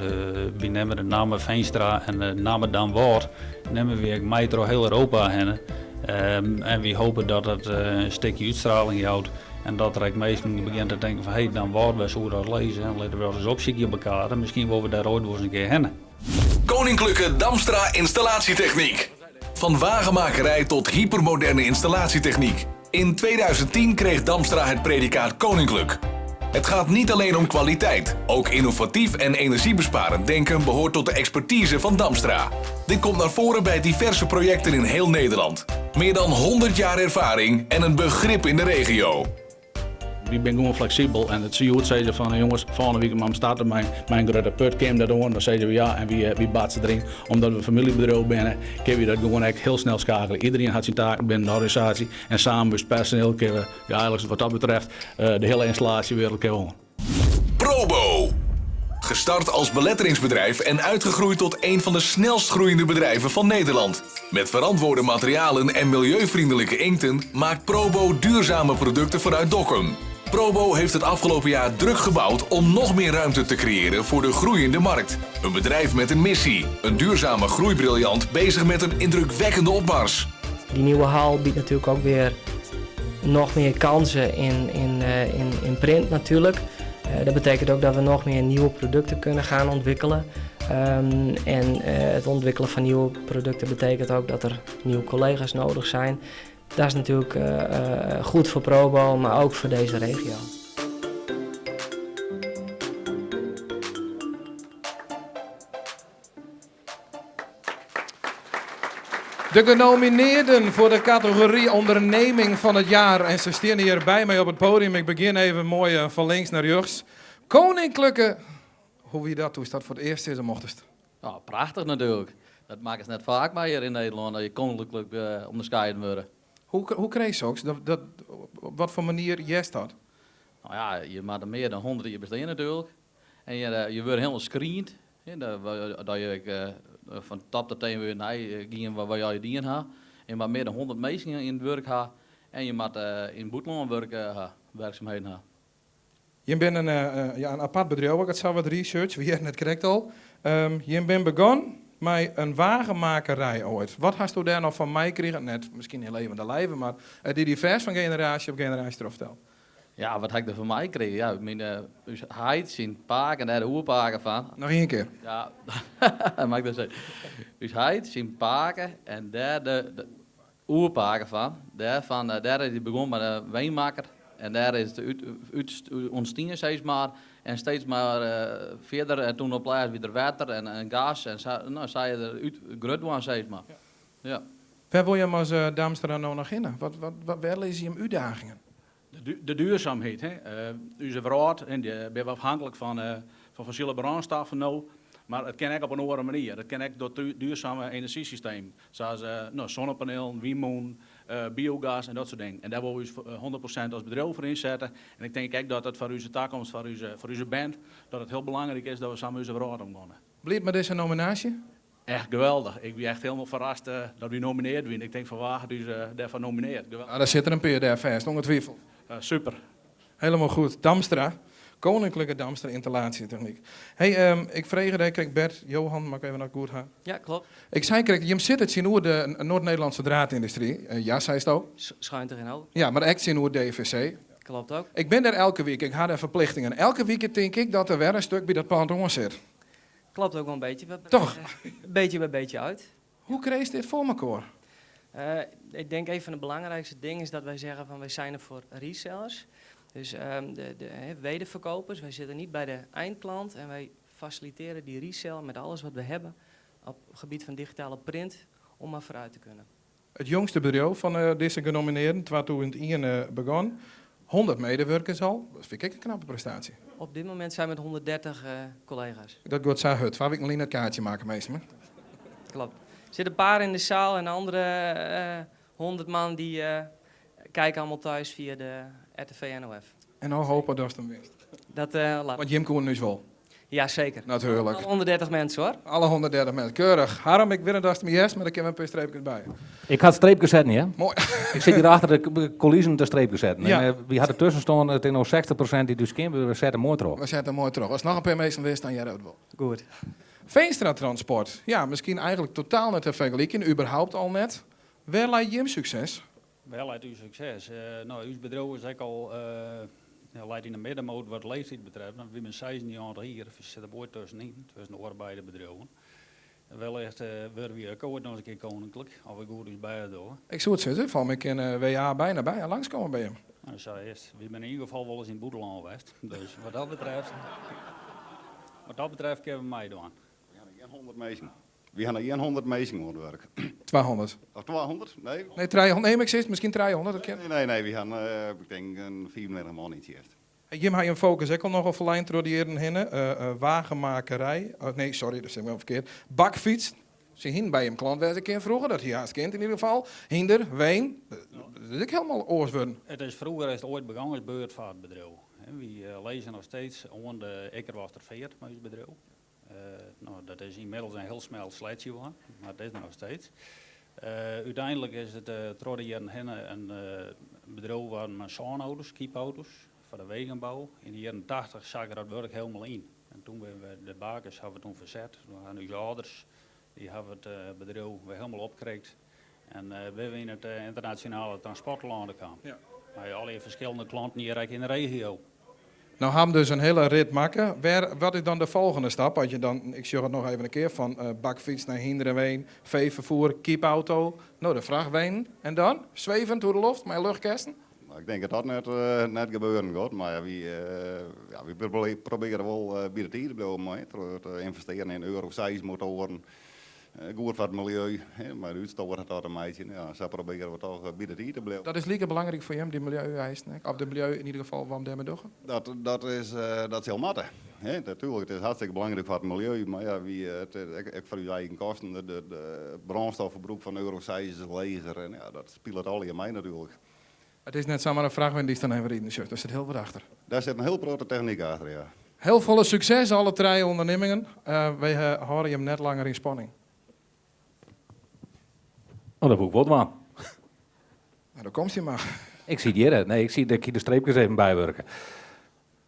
Wy nimme de namme Veenstra en de namme Damwâld nimme wy ek mei troch hiel Europa hinne. En wy hoopje dat dat in stikje útstraling jout en dat der ek minsken begjinne te tinken fan hé, Damwâld, wêr soe dat lizze? En litte we dat ris opsykje op de kaart en miskien wolle we dêr oait wolris in kear hinne. Koninklijke Damstra Installatietechniek. Van wagenmakerij tot hypermoderne installatietechniek. In 2010 kreeg Damstra het predicaat Koninklijk. Het gaat niet alleen om kwaliteit. Ook innovatief en energiebesparend denken behoort tot de expertise van Damstra. Dit komt naar voren bij diverse projecten in heel Nederland. Meer dan 100 jaar ervaring en een begrip in de regio. Wy binne gewoan fleksibel en as se hjoed sizze fan jonges, folgjende wike moatte we starte mei mei in grutte put, kin dat oan? Dan sizze we ja en wy wy batse deryn. Omdat we famyljebedriuw binne, kinne wy dat gewoan ek hiel snel skeakelje. Iderien hat syn taken binnen de organisaasje en samen mei ús personiel kinne we ja, eigenlik wat dat betreft de hiele ynstallaasjewereld kinne we oan. Probo. Gestart als beletteringsbedrijf en uitgegroeid tot een van de snelst groeiende bedrijven van Nederland. Met verantwoorde materialen en milieuvriendelijke inkten maakt Probo duurzame producten vanuit Dokkum. Probo heeft het afgelopen jaar druk gebouwd om nog meer ruimte te creëren voor de groeiende markt. Een bedrijf met een missie, een duurzame groeibriljant bezig met een indrukwekkende opmars. Die nieuwe hal biedt natuurlijk ook weer nog meer kansen in print natuurlijk. Dat betekent ook dat we nog meer nieuwe producten kunnen gaan ontwikkelen. En het ontwikkelen van nieuwe producten betekent ook dat er nieuwe collega's nodig zijn. Dat is natuurlijk goed voor Probo, maar ook voor deze regio. De genomineerden voor de categorie onderneming van het jaar. En ze staan hier bij mij op het podium. Ik begin even mooi van links naar rechts. Koninklijke, hoe wie dat toen dat voor het eerst is, mocht het. Nou, prachtich natuerlik. Dat makke se net faak mei hjir yn Nederlân, dat je koninklik ûnderskieden wurde. Hoe kreeg je soks? Dat, op wat voor manier jest dat? Nou ja, je moat mear dan 100 jier bestean natuerlik. En je wurdt hielendal screend. Hè, dat je fan top tot tean wer neigien wat je dien ha. En je moat mear dan 100 minsken yn it wurk ha. En je moat yn it bûtenlân wurk ha, wurksumheden ha. Je bent ja, in apart bedriuw, ik had zo wat research, we hadden het correct al. Je bent begonnen met een wagenmakerij ooit. Wat hast u daar nog van mij gekregen? Net misschien in levende lijven, maar die divers van generatie op generatie erop verteld. Ja, wat ha ik der fan meikrige? Ja, myn ús heit, syn pake en dêr de oerpake fan. Noch ien kear. Ja, mag ik dat sizze? Us heit, syn pake en dêr de oerpake fan. Dêrfan, dêr is hy begûn mei de weinmakker. En dêr is it út ûntstien, sis mar. En steeds mar fierder. En toen op lêst wie der wetter en gas. En sa, no, sa is er út grut wurden, sis mar. Ja. Wêr wolle jim as Damstra no noch hinne? Wat, wat, wat, wêr lizze jim útdagingen? De duurzaamheid. Hè. Us wrâld, binne we afhankelijk fan fossile brânstoffen no. Mar it kin ek op in oare manier. It kin ek troch duurzame enerzjysystemen. Sa as no, sonnepanielen, wynmûnen, biogas en dat soart dingen. En dêr wolle we ús 100% as bedriuw foar ynsette. En ik tink ek dat it foar ús takomst, foar ús bern, dat it hiel belangryk is dat we sa mei ús wrâld omgean. Bliid mei dizze nominaasje? Echt geweldich. Ik wie echt hielendal ferrast dat wy nominearre wiene. Ik tink fan wa hat ús dêrfoar nominearre. Geweldich. Ah, dêr sit der in pear dêr fêst, ongetwijfeld. Super. Helemaal goed. Damstra. Koninklijke Damstra Installatietechniek. Hey, ik frege dêr krekt Bert, Johan, moat ik even noch goed ha. Ja, klopt. Ik sei krekt, jim sitte tsjinoer de Noord-Nederlandse Draadindustrie. Ja, seisto? Schuin tegenover. Ja, mar ek tsjinoer DVC. Klopt ook. Ik bin dêr elke wike, ik ha dêr ferplichtingen. Elke wike tink ik dat der wer in stik by dat pand oan sit. Klopt ook wel een beetje. We Toch? Beetje bij beetje uit. Hoe kreeg dit voor elkaar? Ik denk een van de belangrijkste dingen is dat wij zeggen van wij zijn er voor resellers. Dus de wederverkopers, wij zitten niet bij de eindklant en wij faciliteren die resell met alles wat we hebben op het gebied van digitale print om maar vooruit te kunnen. It jongste bedriuw fan dizze genominearden, 2001 begûn. 100 medewurkers al, dat fyn ik ek in knappe prestaasje. Op dit moment zijn we met 130 collega's. Dat giet sa hurd. Twa wiken lyn it kaartsje makke, minsken. Klopt. Er zitten een paar in de zaal en de andere 100 man die kijken allemaal thuis via de RTV NOF. En no hope datst him winst. Dat laat. Want jim koenen ús wol. Ja, zeker. Natuurlijk. Alle 130 mensen hoor. Alle 130 mensen. Keurig. Harm, ik wit datst my hearst, mar dêr kinne we in pear streepkes by. Ik ha streepkes setten, ja. Moai. Ik sit hjir achter de coulissen te streepkes setten. Ja. En wy ha dertusken stean, it is no 60% dy't ús kin, we sette moai troch. We sette moai troch. As noch in pear minsken wist, dan hearre we it wol. Goed. Veenstra Transport. Ja, miskien eigentlik totaal net te fergelykjen, überhaupt al net. Wêr leit jim sukses? Wêr leit ús sukses? No, ús bedriuw is ek al ja, leit yn de middenmoot wat leeftiid betreft. Want wy binne 96 jier, we sitte moai tuskenyn, tusken de oare beide bedriuwen. Wellicht wurde wy ek oait noch ris in kear koninklik, as we goed ús bêst dogge. Ik soe it sizze, fan my kin WA byna by langskomme by jim. No, sa is it. Wy binne yn ieder gefal wolris yn it bûtenlân west. Dus wat dat betreft kinne we meidwaan. Wy hawwe gjin 100 minsken. Wy hawwe gjin 100 minsken oan it wurk. 200. Of 200? Nee. Nee, 300. Nee, mar ik sis miskien 300, dat kin. Nee, nee, nee. Wy hawwe, ik tink, in 35 man yn tsjinst. Hey, jim hawwe jim fokus ek al nochal ferlein troch de jierren hinne. Wagenmakerij, oh, nee, sorry, dat sis ik wel ferkeard. Bakfyts, se hienen by jim klant wêze kind froeger, dat hie hast kind yn ieder gefal. Hynder, wein, dat is ek hielendal oars wurden. It is froeger is it oait begûn as beurtfeartbedriuw. Wy lizze noch steeds oan de Ikkerwâldster Feart mei ús bedriuw. No, dat is ynmiddels in hiel smel sleatsje wurden, mar it is der noch steeds. Uteinlik is it troch de jierren hinne in bedriuw wurden mei sânauto's, kypauto's, foar de wegenbou. Yn de jierren 80 sakke dat wurk hielendal yn. En toen binne we, de bakers hawwe we toen ferset. Toen hawwe ús âlders, dy hawwe it bedriuw wer hielendal opkrikt. En binne we yn it ynternasjonale transport telâne kaam. Mei allegear ferskillende klanten hjir ek yn de regio. No ha jim dus in hiele rit makke. Wêr, wat is dan de folgjende stap? As je dan, ik sjoch it noch even in kear, fan bakfyts nei hynder en wein, feeferfoer, kypauto, no de frachtweinen. En dan? Swevend oer de loft mei luchtkêsten? No, ik tink dat dat net gebeuren giet, mar wy, ja, wy probearje wol by de tiid te bliuwen mei troch te ynvestearjen yn Euro 6 motoaren. Goed foar it miljeu, mei de útstoat hat dat te meitsjen. Ja, sa probearje we toch by de tiid te bliuwen. Dat is like belangryk foar jim, dy miljeu-eisen ek? Of de miljeu yn ieder gefal, wat dêrmei dogge? Dat is, dat sil moatte. Natuerlik, it is hartstikke belangryk foar it miljeu, mar ja, wy, it is ek foar ús eigen kosten. De brânstofferbrûk fan Euro 6 is leger en ja, dat spilet allegear mei natuerlik. It is net samar in frachtwein dy'tst dan even riden sjochst, dêr sit hiel wat achter. Dêr sit in hiel protte technyk achter, ja. Hiel folle sukses alle trije ûndernimmingen. Wy hâlde jim net langer yn spanning. Oh, dat woe ik wol dwaan. No, dan komst hjir mar. Ik siet hjir, nee, ik siet, ik hie de streepkes even bywurke.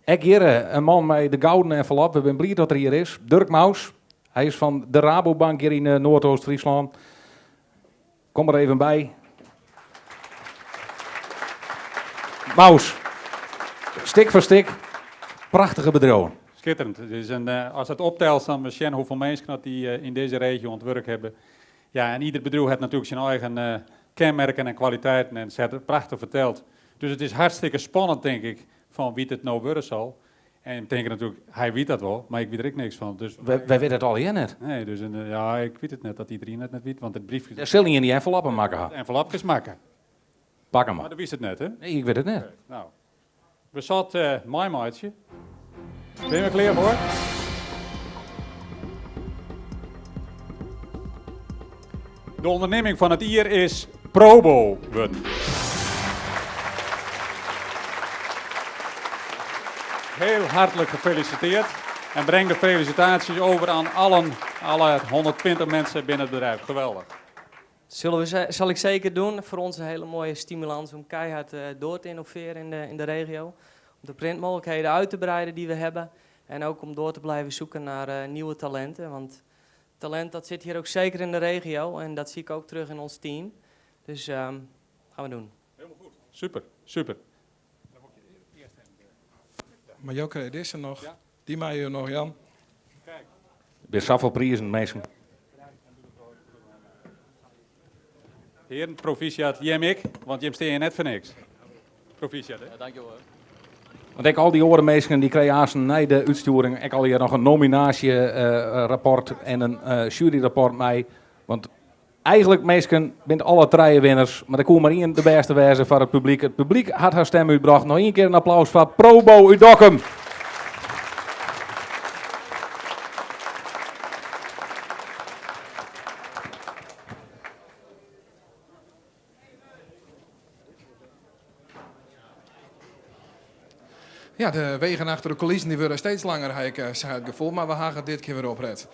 Ek hjir in man mei de gouden envelop. We binne bliid dat er hjir is. Durk Mous. Hy is fan de Rabobank hjir yn Noardoost-Fryslân. Kom der even by. Mous, stik foar stik, prachtige bedriuwen. Skitterend. Het is een, as it optelst, dan we sjen hoefolle minsken dat dy yn dizze regio oan it wurk hawwe. Ja, en ieder bedriuw hat natuerlik syn eigen kenmerken en kwaliteiten en se hat it prachtich ferteld. Dus it is hartstikke spannend, tink ik, fan wie't it no wurde sil. En je tinke natuerlik, hy wit dat wol, mar ik wit der ek niks fan. Dus Wy witte it allegear net. Nee, dus en, ja, ik wit it net dat iderien it net wit, want it briefke... Der sil ien dy enveloppen makke ha. Envelopkes makke. Pak 'em mar. Mar do wist it net, hè? Nee, ik wit it net. Oké, nou, we sille it meimeitsje. Binne we klear foar? De ûndernimming fan it jier is Probo wurden. Heel hartelijk gefeliciteerd. En breng de felicitaties over aan allen, alle 120 mensen binnen het bedrijf. Geweldig. Zullen we, zal ik zeker doen. Voor ons een hele mooie stimulans om keihard door te innoveren in de regio. Om de printmogelijkheden uit te breiden die we hebben. En ook om door te blijven zoeken naar nieuwe talenten. Want talent dat zit hier ook zeker in de regio. En dat zie ik ook terug in ons team. Dus gaan we doen. Helemaal goed. Super, super. Maar Joke, dit is er nog. Ja. Die mij hier nog, Jan. Kijk. Weer zoveel prijzen, mensen. Heren, proficiat, jim ik, want jim steen net voor niks. Proficiat, hè? Ja, dankjewel. Want ik al die oren mensen die kregen aanstaan na de uitsturing, ik al hier nog een nominatierapport en een juryrapport mee. Want eigenlijk mensen zijn alle drie winnaars, maar er kon maar één de beste wezen voor het publiek. Het publiek had haar stem uitgebracht. Nog één keer een applaus voor Probo uit Dokkum. Ja, de wegen achter de coulissen die worden steeds langer, heb ik het gevoel. Maar we gaan dit keer weer opred.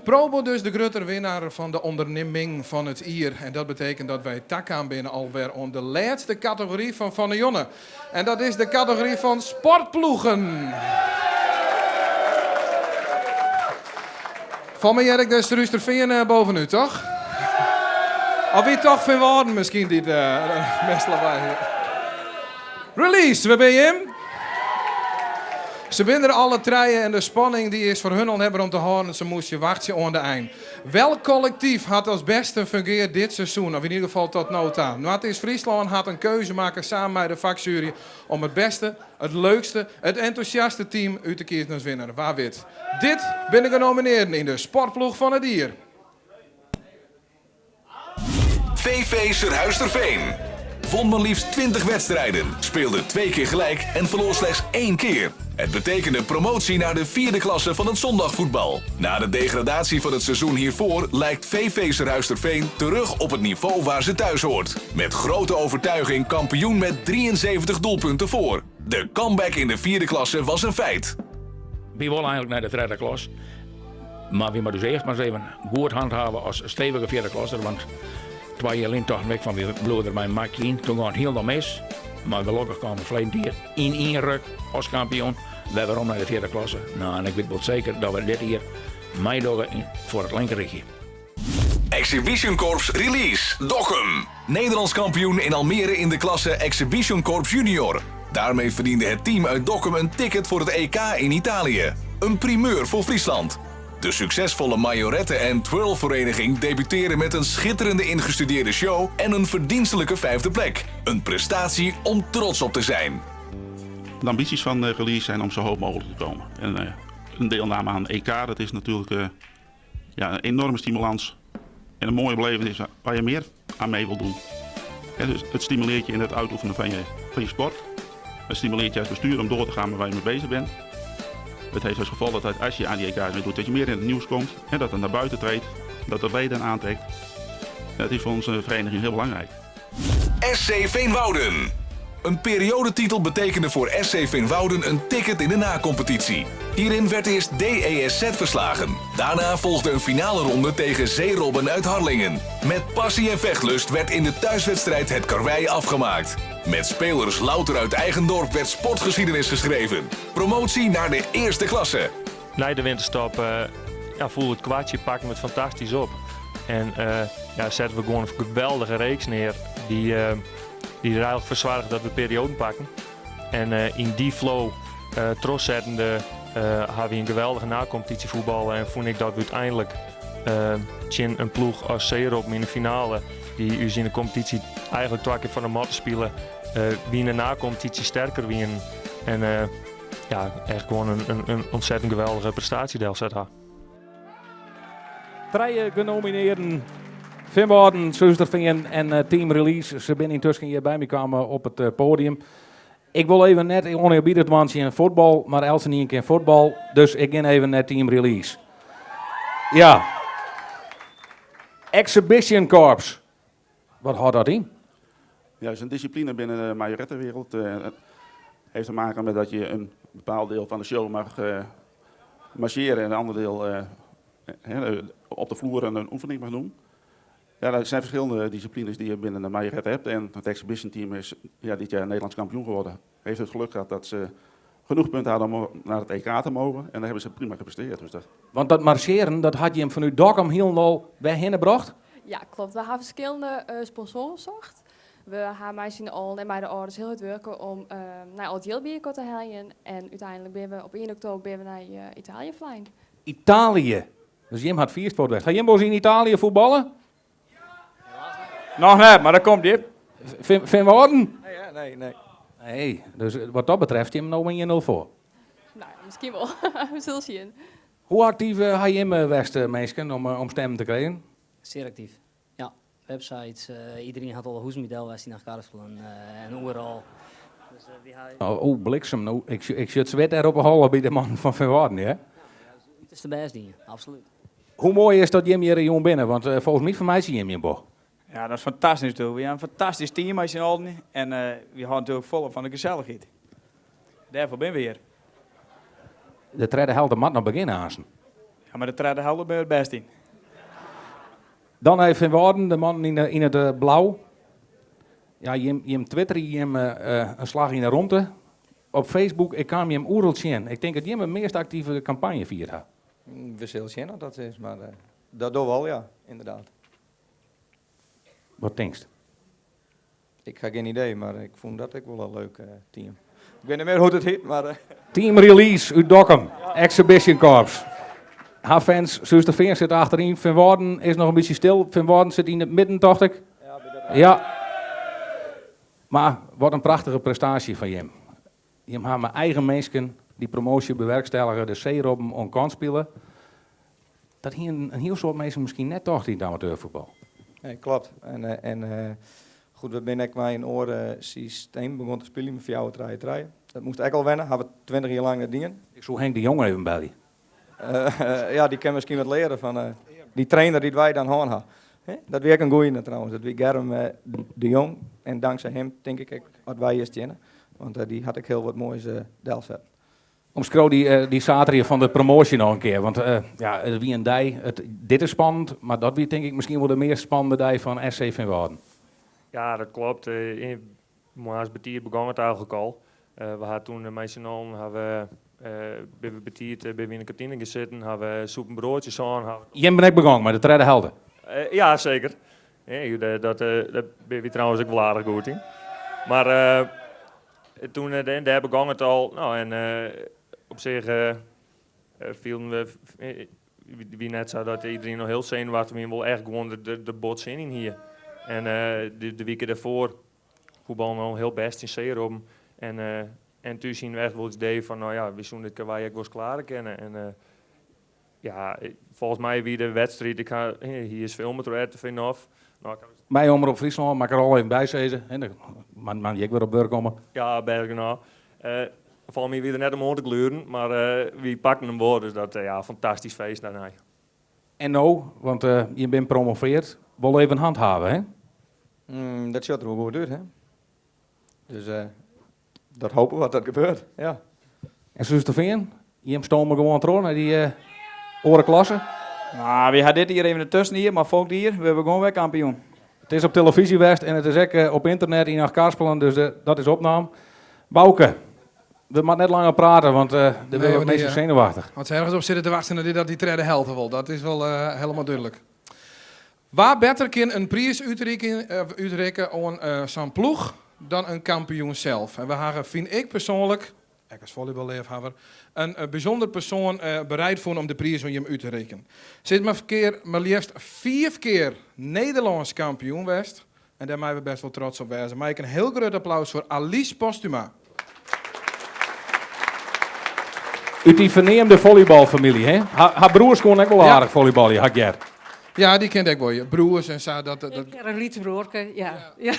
Probo dus de grote winnaar van de onderneming van het jaar. En dat betekent dat wij tak aan binnen alweer om de laatste categorie van Van de Jonne. En dat is de categorie van sportploegen. Van mij Erik de Struisterveen bovenuit, toch? Of wie toch van Waarden misschien die best lawaai. Release, waar ben je hem? Ze binnen er alle treien en de spanning die is voor hun al hebben om te houden. Ze moesten wachten aan de eind. Welk collectief had als beste fungeerd dit seizoen? Of in ieder geval tot nota. Noord-East Friesland had een keuze maken samen met de vakjury om het beste, het leukste, het enthousiaste team uit te kiezen als winnaar. Waar wit? Dit ben ik genomineerd in de sportploeg van het dier. VV Surhuisterveen. Won maar liefst 20 wedstrijden, speelde 2 keer gelijk en verloor slechts 1 keer. Het betekende promotie naar de 4e klasse van het zondagvoetbal. Na de degradatie van het seizoen hiervoor lijkt VV Surhuisterveen terug op het niveau waar ze thuis hoort. Met grote overtuiging kampioen met 73 doelpunten voor. De comeback in de 4e klasse was een feit. We willen eigenlijk naar de 3e klas. Maar we moeten dus eerst maar eens even goed handhaven als stevige 4e klasser. Want 2 jaar in toch weg van we bloeden er bij een makje in. Toen ging het helemaal mis. Maar gelukkig kwamen we verleden jaar in één ruk als kampioen. We hebben om naar de 4e klasse. En ik weet wel zeker dat we dit hier meedoen voor het linkerrichtje. Exhibition Corps Release, Dokkum. Nederlands kampioen in Almere in de klasse Exhibition Corps Junior. Daarmee verdiende het team uit Dokkum een ticket voor het EK in Italië. Een primeur voor Friesland. De succesvolle Majorette en Twirlvereniging debuteren met een schitterende ingestudeerde show en een verdienstelijke 5e plek. Een prestatie om trots op te zijn. De ambities van de Release zijn om zo hoog mogelijk te komen. En een deelname aan het EK, dat is natuurlijk een enorme stimulans. En een mooie belevenis waar je meer aan mee wil doen. Dus het stimuleert je in het uitoefenen van je sport. Het stimuleert je als bestuur om door te gaan met waar je mee bezig bent. Het heeft als gevolg dat als je aan die EK's mee doet, dat je meer in het nieuws komt. En dat het naar buiten treedt, dat de leden aantrekt. Dat is voor onze vereniging heel belangrijk. SC Veenwouden. Een periodetitel betekende voor SC Veenwouden een ticket in de nacompetitie. Hierin werd eerst DESZ verslagen. Daarna volgde een finale ronde tegen Zeerobben uit Harlingen. Met passie en vechtlust werd in de thuiswedstrijd het karwei afgemaakt. Met spelers louter uit eigen dorp werd sportgeschiedenis geschreven. Promotie naar de eerste klasse. Na de winterstop voelde het kwartje, pakken we het fantastisch op. En zetten we gewoon een geweldige reeks neer die er eigenlijk voor zorgt dat we perioden pakken. En in die flow troszettende hebben we een geweldige nacompetitie voetballen. En vond ik dat we uiteindelijk tjin een ploeg als Zeerop in de finale, die u in de competitie eigenlijk 2 keer van de mat spelen, wie in de nacompetitie sterker wien. En Ja, echt gewoan in ontzettend geweldige prestaasje delset ha. Trije genominearden, Feanwâlden, Surhústerfean en Team Release. Se binne yntusken hjir by my kaam op it poadium. Ik wol even net onearbiedich dwaan tsjin fuotbal, mar eltsenien kin fuotbal, dus ik gean even nei Team Release. Ja. Exhibition Corps. Wat hâldt dat yn? Ja, is een discipline binnen de majorettenwereld. Het heeft te maken met dat je een bepaald deel van de show mag marcheren en een ander deel op de vloer een oefening mag doen. Ja, dat zijn verschillende disciplines die je binnen de majorette hebt. En het exhibition team is ja, dit jaar Nederlands kampioen geworden. Heeft het geluk gehad dat ze genoeg punten hadden om naar het EK te mogen. En daar hebben ze prima gepresteerd. Dus dat... Want dat marcheren, dat hat jim fanút Dokkum hielendal wer hinne brocht? Ja, klopt. We hawwe ferskillende sponsoaren socht. We hawwe mei syn allen en mei de âlders hiel hurd wurke om nei al it jild by elkoar te heljen. En úteinlik binne we op ien oktober binne we nei Italië flein. Italië? Dus jim hat fierst fuort west. Ha jim wolris yn Italië fuotballe? Noch net, mar dat komt hjir. Feanwâlden? Nee, nee, nee. Nee, dus wat dat betreft jim no 1-0 foar. Nou, miskien wol. We sille sjen. Hoe aktyf ha jim west, minsken, om stemmen te krijen? Sear aktyf. Ja, websites, iderien hat alle huzen by del west yn Achtkarspelen en oeral. Dus wy ha. Oh, bliksem, no, ik sjoch it swit dêr op 'e holle by de mannen fan Feanwâlden, hear. It is de bêst dien, absolút. Hoe moai is dat jim hjir jûn binne? Want folgens my fermeitsje jim jim wol. Ja, dat is fantastysk natuerlik. Wy ha in fantastysk team mei syn allen en wy hâlde natuerlik folop fan de gesellichheid. Dêrfoar binne we hjir. De tredde helte moat noch begjinne aansten. Ja, mar de tredde helte binne we it bêst yn. Dan even Feanwâlden, de mannen yn it blau. Ja, jim twitterje jim in slach yn 'e romte. Op Facebook, ik kaam jim oeral tsjin. Ik tink dat jim de meast aktive kampanje fierd ha. We sille sjen oft dat is, mar dat dogge we al, ja, ynderdaad. Wat tinkst? Ik ha gjin idee, mar ik fûn dat ek wol in leuk team. Ik wit net mear hoe't it hjit, mar. Team Release út Dokkum, Exhibition Corps. Har fans, Surhústerfean sit achteryn, Feanwâlden is noch in bytsje stil. Feanwâlden sit yn it midden, tocht ik. Ja. Mar wat in prachtige prestaasje fan jim. Jim ha mei eigen minsken dy promoasje bewerkstellige, de seerobben oan kant spile. Dat hienen in hiel soad minsken miskien net tocht yn it amateurfuotbal. Nee, klopt. En, en goed, we binne ek mei in oar systeem begûn te spyljen, mei fjouwer trije trije. Dat moast ek al wenne, ha we 20 jier lang net dien. Ik soe Henk de Jong even belje. Ja, dy kin miskien wat leare fan dy trainer dy't wy dan hân ha. Dat wie ek in goeie trouwens, dat wie Germ de Jong. En tanksij him tink ik ek dat wy hjir steane, want dy hat ek hiel wat moais delset. Omskriuw dy saterdei fan de promoasje noch in kear, want ja, it wie in dei, it, dit is spannend, mar dat wie tink ik miskien wol de meast spannende dei fan SC Feanwâlden. Ja, dat klopt. Moarns betiid begong it eigenlik al. We ha toen mei syn allen ha we, binne we betiid binne we yn de kantine gean sitten, ha we soep en broadsjes hân. Ha we... Jim binne ek begong mei de tredde helte? Ja, seker. Dat, dêr binne wy trouwens ek wol aardich goed yn. Mar toen, dêr begong it al. No, en op sich fielden we, it wie net sa dat iderien noch hiel senuwachtich wie, wol echt gewoan der bot sin yn hie. En de wike dêrfoar fuotballen al hiel bêst tsjin Seerobben. En, en thús hienen we echt wol it idee fan, no ja, wy soenen dit karwei ek wolris klare kinne. En ja, folgens my wie de wedstriid, ik ha, hy is filme troch RTV NOF. No, ik ha Mei Omrop Fryslân, moat ik der al even by sizze, hè, dan moat man ek wer op wurk komme. Ja, bêst genôch. Folgens my wie der net om oan te gluren, mar wy pakten him wol, dus dat, ja, fantastysk feest dêrnei. En no, want jim binne promoveard, wol even handhave, hè? Dat sjocht der wol goed út, hè? Dus dat hopen we dat dat gebeurt, ja. En Surhústerfean, jim stome gewoan troch nei dy oare klasse? Nou, wy ha dit jier even in tuskenjier, mar folgjend jier wurde we gewoan wer kampioen. It is op televyzje west en it is ek op ynternet yn Achtkarspelen, dus dat is opnaam. Bauke, we moatte net langer prate, want der wurde wat minsken senuwachtich. As se ergens op sitte te wachtsjen, dan is dat dy tredde helte wol. Dat is wol helemaal dúdlik. Wa better kin in priis útrikke oan sa'n ploech dan in kampioen sels? En we hawwe, fyn ik persoanlik, ek as volleyballeafhawwer, in bysûnder persoan bereid fûn om de priis oan jim út te rikken. Se is mar kear mar leafst fiif kear Nederlânsk kampioen west en dêr meie we best wol trots op wêze. Mei ik in hiel grut applaus foar Alice Posthuma. Ut dy ferneamde follybalfamylje, hè? Har broers koene ek wol aardich follybalje, ha ik heard. Ja, dy kent ek wol, je broers en sa. Dat, dat... Ik ha in lyts broerke, ja. ja.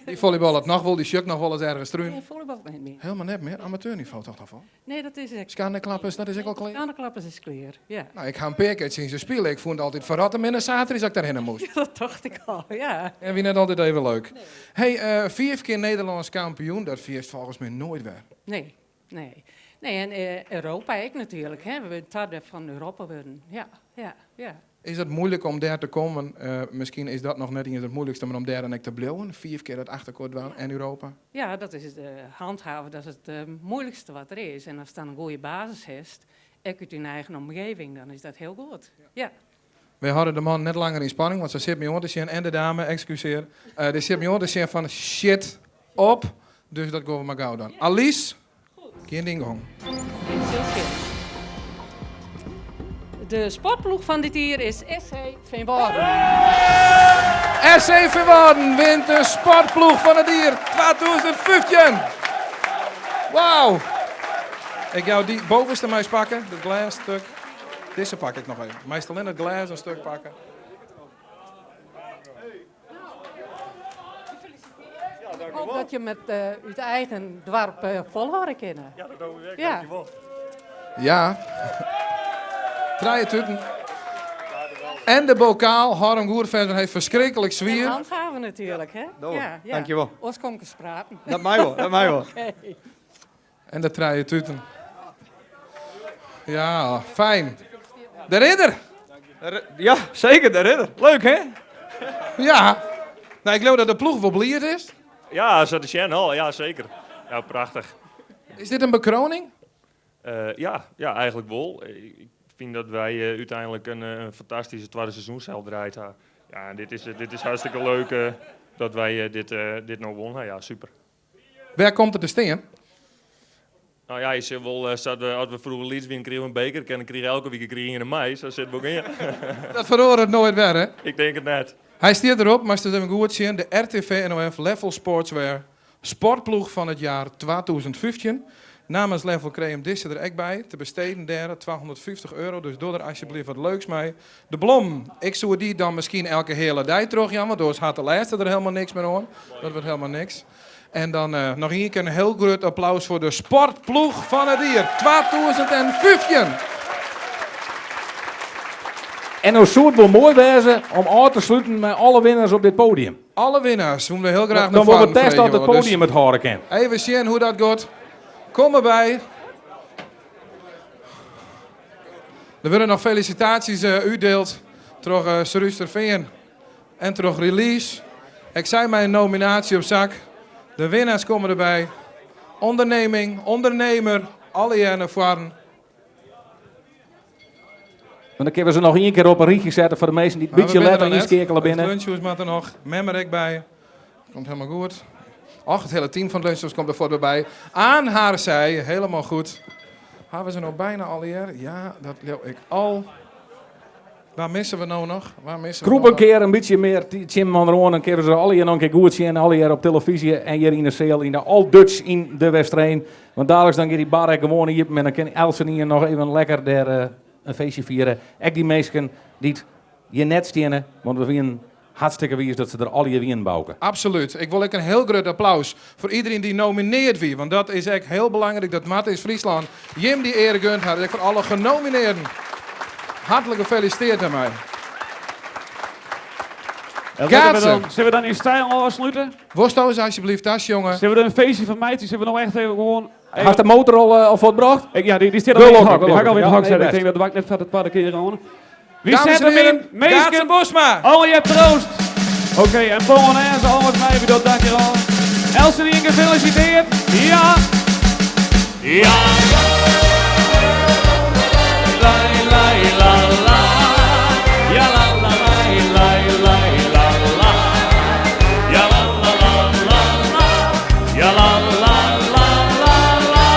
Dy folleyballet noch wol, dy sjocht noch wol ris ergens trún. Nee, follyballet net mear. Helemaal net mear? Amateurniveau toch noch wol? Nee, dat is ek. Skanneklappers, dat is ek al klear? Skanneklappers is klear, ja. Nou, ik ha in pear kear tsjin se spile. Ik fûn it altyd ferrotte minne saterdeis as ik dêrhinne moast. Ja, dat tocht ik al, ja. En wie net altyd even leuk. Nee. Hey, fiif kear Nederlânsk kampioen, dat fierst folgens my noait wer. Nee, Nee. Nee, en eh, Europa ek natuerlik. Hè. We binne twadde fan Europa wurden. Ja, ja, ja. Is it muoilik om dêr te kommen? Uh, miskien is dat noch net iens it muoilikste, mar om dêr dan ek te bliuwen? Fiif kear dat achterelkoar dwaan en Europa? Ja, dat is it uh, handhaven, dat is it uh, moeilikste wat der is. En ast dan in goede basis hast, ek út dyn eigen omgeving, dan is dat hiel goed. Ja. Wy hâlde de man net langer yn spanning, want se sit my oan te sjen en de dame, ekskusear, uh, dy sit my oan te sjen fan shit op. Dus dat gean we mar gau dan. Alice, gean dyn gong. De sportploech fan dit jier is SC Feanwâlden. SC Feanwâlden wint de sportploech fan it jier 2015. Wauw. Ik jou dy bovenste meist pakke, dat glêsstuk. Dizze pak ik noch even. Meist allinne it glês in stuk pakke. Ik hoop dat je met uh, út eigen doarp uh, folhâlde kinne. Ja, dat hoopje ik. Ja. Dankjewol. Ja. Trije tuten. En de bokaal, hâld him goed fêst, hy is ferskriklik swier. En handhaven natuerlik, hè? Ja, ja. Dankjewol. Oars kom ik ris praten. Dat mei wol, dat mei wol. Oké. En de trije tuten. Ja, fijn. De ridder. Ja, seker, de ridder. Leuk, hè? Ja. Nou, ik leau dat de ploech wol bliid is. Ja, sa te sjen al. Ja, seker. Ja, prachtich. Is dit in bekroning? Uh, ja, ja, eigentlik wol. Ik fyn dat wy uh, úteinlik in, eh, in fantastyske twadde seizoenshelte draaid ha. Ja, en dit is hartstikke leuk uh, dat wy dit no wûn ha. Ja, super. Wêr komt it te stean? Nou ja, je sil wol, eh, sa't we, as we froeger lyts wienen, krigen we in beker. En dan krige elke wike krige ien in mei. Sa sit it wol gean. Dat feroaret noait wer, hè? Ik tink it net. Hy stiet derop, moatst it even goed sjen. De RTV NOF Levvel Sportswear Sportploech fan it jaar 2015. Namens Levvel krije jim dizze der ek by. Te besteden dêr, 250 euro. Dus doch der asjebleaft wat leuks mei. De blommen, ik soe dy dan miskien elke heale dei trochjaan, want oars hat de lêste der helemaal niks mear oan. Dat wurdt helemaal niks. En dan uh, noch ien kear in hiel grut applaus foar de sportploech fan it jier 2015. En no soe it wol moai wêze om ôf te sluten mei alle winners op dit podium. Alle winnaars woene we hiel graach Dan wolle we teste oft it podium it hâlde kin. Even sjen hoe't dat giet. Kom derby. Der wurde noch felisitaasjes uh, útdield troch uh, Surhústerfean en troch Release. Ik sei mei in nominaasje op sak. De winnaars komme derby. Onderneming, ondernemer, allegear nei foaren. En dan kinne we se noch ien kear op in rychje sette foar de minsken dy't in bytsje letter ynskeakele binne. Het lunchhoes moat der noch. Mem der ek by. Komt helemaal goed. Och, it hiele team fan it lunchhoes komt der fuort by. Aan har zij, helemaal goed. Hawwe se no byna allegear? Ja, dat leau ik al. Wa misse we no noch? Wa misse we Krûp no in kear in bytsje mear tsjin inoar oan, dan kinne we se allegear noch in kear goed sjen. Allegear op telefyzje en hjir yn de seal yn de Old Dutch yn de Westereen. Want daliks dan giet dy bar ek gewoan iepen en dan kin eltsenien noch even lekker dêr eh, in feestje fiere. Ek dy minsken dy't hjir net steane, want we wienen hartstikke wiis dat se der allegear wienen, Bauke. Absolút. Ik wol ek in hiel grut applaus foar iderien dy't nomineard wie, want dat is ek hiel belangryk dat Matthäus Fryslân jim dy eare gund hat. Dus ek foar alle genominearden, hartlik gefelisiteerd dêrmei. En laten we Gaatse. dan, zullen we dan in stijl afsluiten? Wolsto ris asjebleaft tas, jonge? Zullen we er een feestje van meitsje? Zullen we nou echt even gewoon... Hast de motor al, al fuortbrocht? Ik, ja, die stiet al yn it hok. Die ha ik al yn it hok setten. Ik tink dat wak net foar de twadde kear oan. Wy Dames en sette him heren, yn. Minsken, Gaatse Bosma. Allegear troost. Oké, en Polonaise, alles mei, we dat dankjewel. Elsenien gefeliciteerd. Ja. Ja. Lai, lai, la, la. Ja, la, la, lai, lai, lai, la, la. Ja, la, la, la, la, la. Ja, la, la, la, la, la.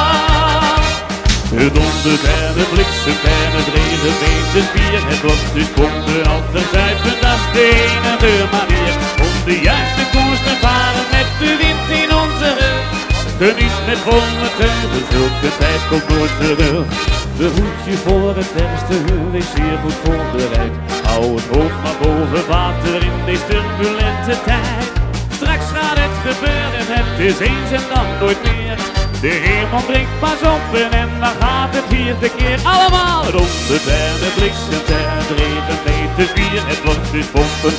Het dondert en het bliksemt en het regent eens een bier. Het klopt dus pompen als verzuipen, dat is de enige manier. Om de juiste koers te varen met de wind in onze rug. Geniet met volle teugen, zulke tijd komt nooit terug. Behoed je voor het ergste, wees zeer goed voorbereid. Hou het hoofd maar boven water in deze turbulente tijd. Straks gaat het gebeuren, het is eens en dan nooit meer. De hemel breekt pas open en dan gaat het hier tekeer. Allemaal dondert en het bliksemt en het regent meter vier. Het wordt dus pompen,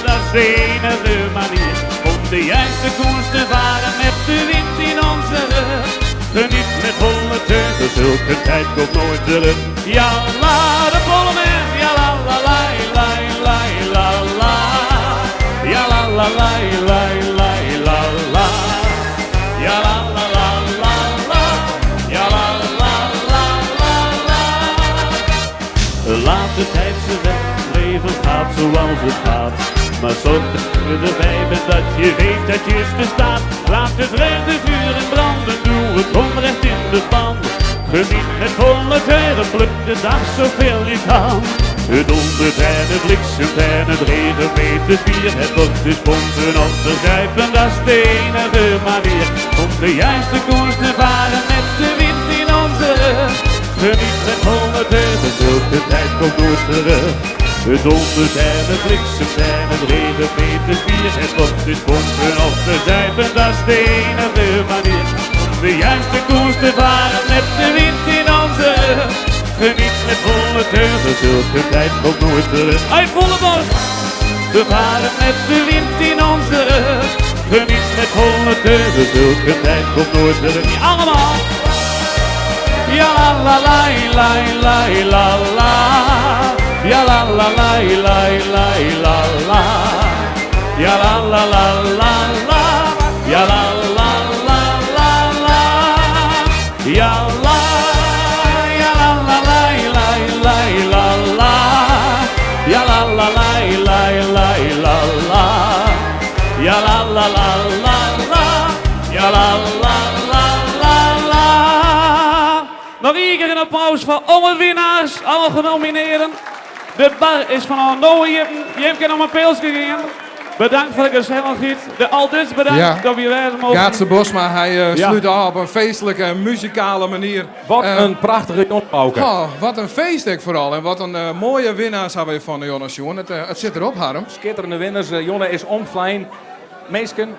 dat is de enige manier. Om de juiste koers te varen met de wind in onze rug. Geniet met volle teugen, zulke tijd komt nooit terug. Ja la, de Polonaise, ja la la la la la la la. Ja la la la la la la la. Ja la la la la la. Ja la la la la la. Laat de tijd zijn werk, leven gaat zoals het gaat. Maar zorg dat je erbij bent, dat je weet dat je bestaat. Laat de vreugde vuren branden, doe het onrecht in de pan. Geniet met volle teugen, pluk de dag zoveel je kan. Het dondert en het bliksemt en het regent meter vier. Het wordt dus pompen of verzuipen, dat is de enige manier. Om de juiste koers te varen met de wind in onze rug. Geniet met volle teugen, zulke tijd komt nooit terug. Het dondert en het bliksemt en het regent meter vier. Het wordt dus pompen of verzuipen, dat is de enige manier. Om de juiste koers te varen met de wind in onze rug. Geniet met volle teugen, zulke tijd komt nooit terug. Uit volle borst! We varen met de wind in onze rug. Geniet met volle teugen, zulke tijd komt nooit terug. Allemaal! Ja la la la la la la la. Ja la la la la la la la. Ja la la la la la. Ja la la la la la. Ja la ja la la la la la la la. Ja la la la la la la la. Ja la la la la la. Ja la la la la la. Noch ien kear in applaus foar alle winnaars, alle genominearden. De bar is fanôf no iepen. Jim kinne om in pilske gean. Bedankt foar de gesellichheid. De Aldus bedankt Ja. dat we hjir wêze mochten. Gaatse Bosma, hy Ja. slút ôf op in feestlike muzikale manier. Wat in prachtige jûn, Bauke. Oh, wat in feest ek foaral. En wat in moaie winnaars hawwe wy fan de jûn sjoen. It sit derop, Harm. Skitterende winners. Jûn is omflein. Minsken,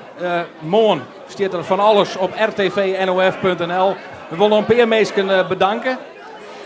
moarn stiet der fan alles op rtvnof.nl. We wolle in pear minsken bedanke.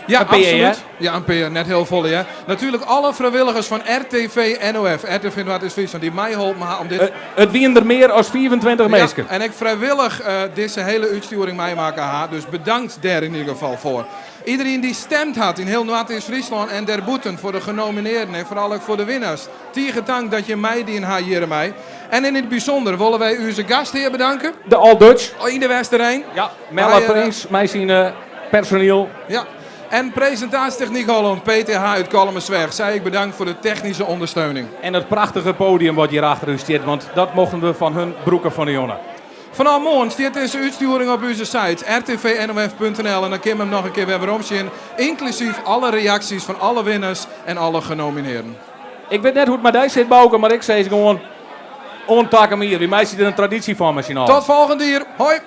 Ja, In pear, absoluut. hè? Ja, in pear. Net hiel folle, hè. Natuerlik alle frijwilligers fan RTV NOF, RTV Noardeast-Fryslân, dy't meiholpen ha om dit... It wiene der mear as 25 Ja, minsken. en ek frijwillich dizze hiele útstjoering meimakke ha. Dus bedankt dêr yn ieder gefal foar. Iderien dy't stimd hat yn hiel Noardeast-Fryslân en dêrbûten foar de genominearden en foaral ek foar de winnaars. Tige tank dat jim meidien ha hjirmei. En yn it bysûnder wolle wy ús gasthear bedanke. De Ald Dutch. Oh, yn de Westereen. Ja, Melle Prins mei syn personiel. Ja. En presintaasjetechnyk Holland, PTH út Kollumersweach. Sy ek bedankt foar de technyske ûndersteuning. En it prachtige podium wat hjir achter ús stiet, want dat mochten we fan hun brûke fan de jûn. Fanôf moarn stiet dizze útstjoering op ús site rtvnof.nl en dan kin men him noch in kear wer weromsjen, ynklusyf alle reaksjes fan alle winners en alle genominearden. Ik wit net hoe't it mei dy sit, Bauke, mar ik sis gewoan oant takom jier. Wy meitsje der in tradysje fan mei syn allen. Tot folgjend jier. Hoi!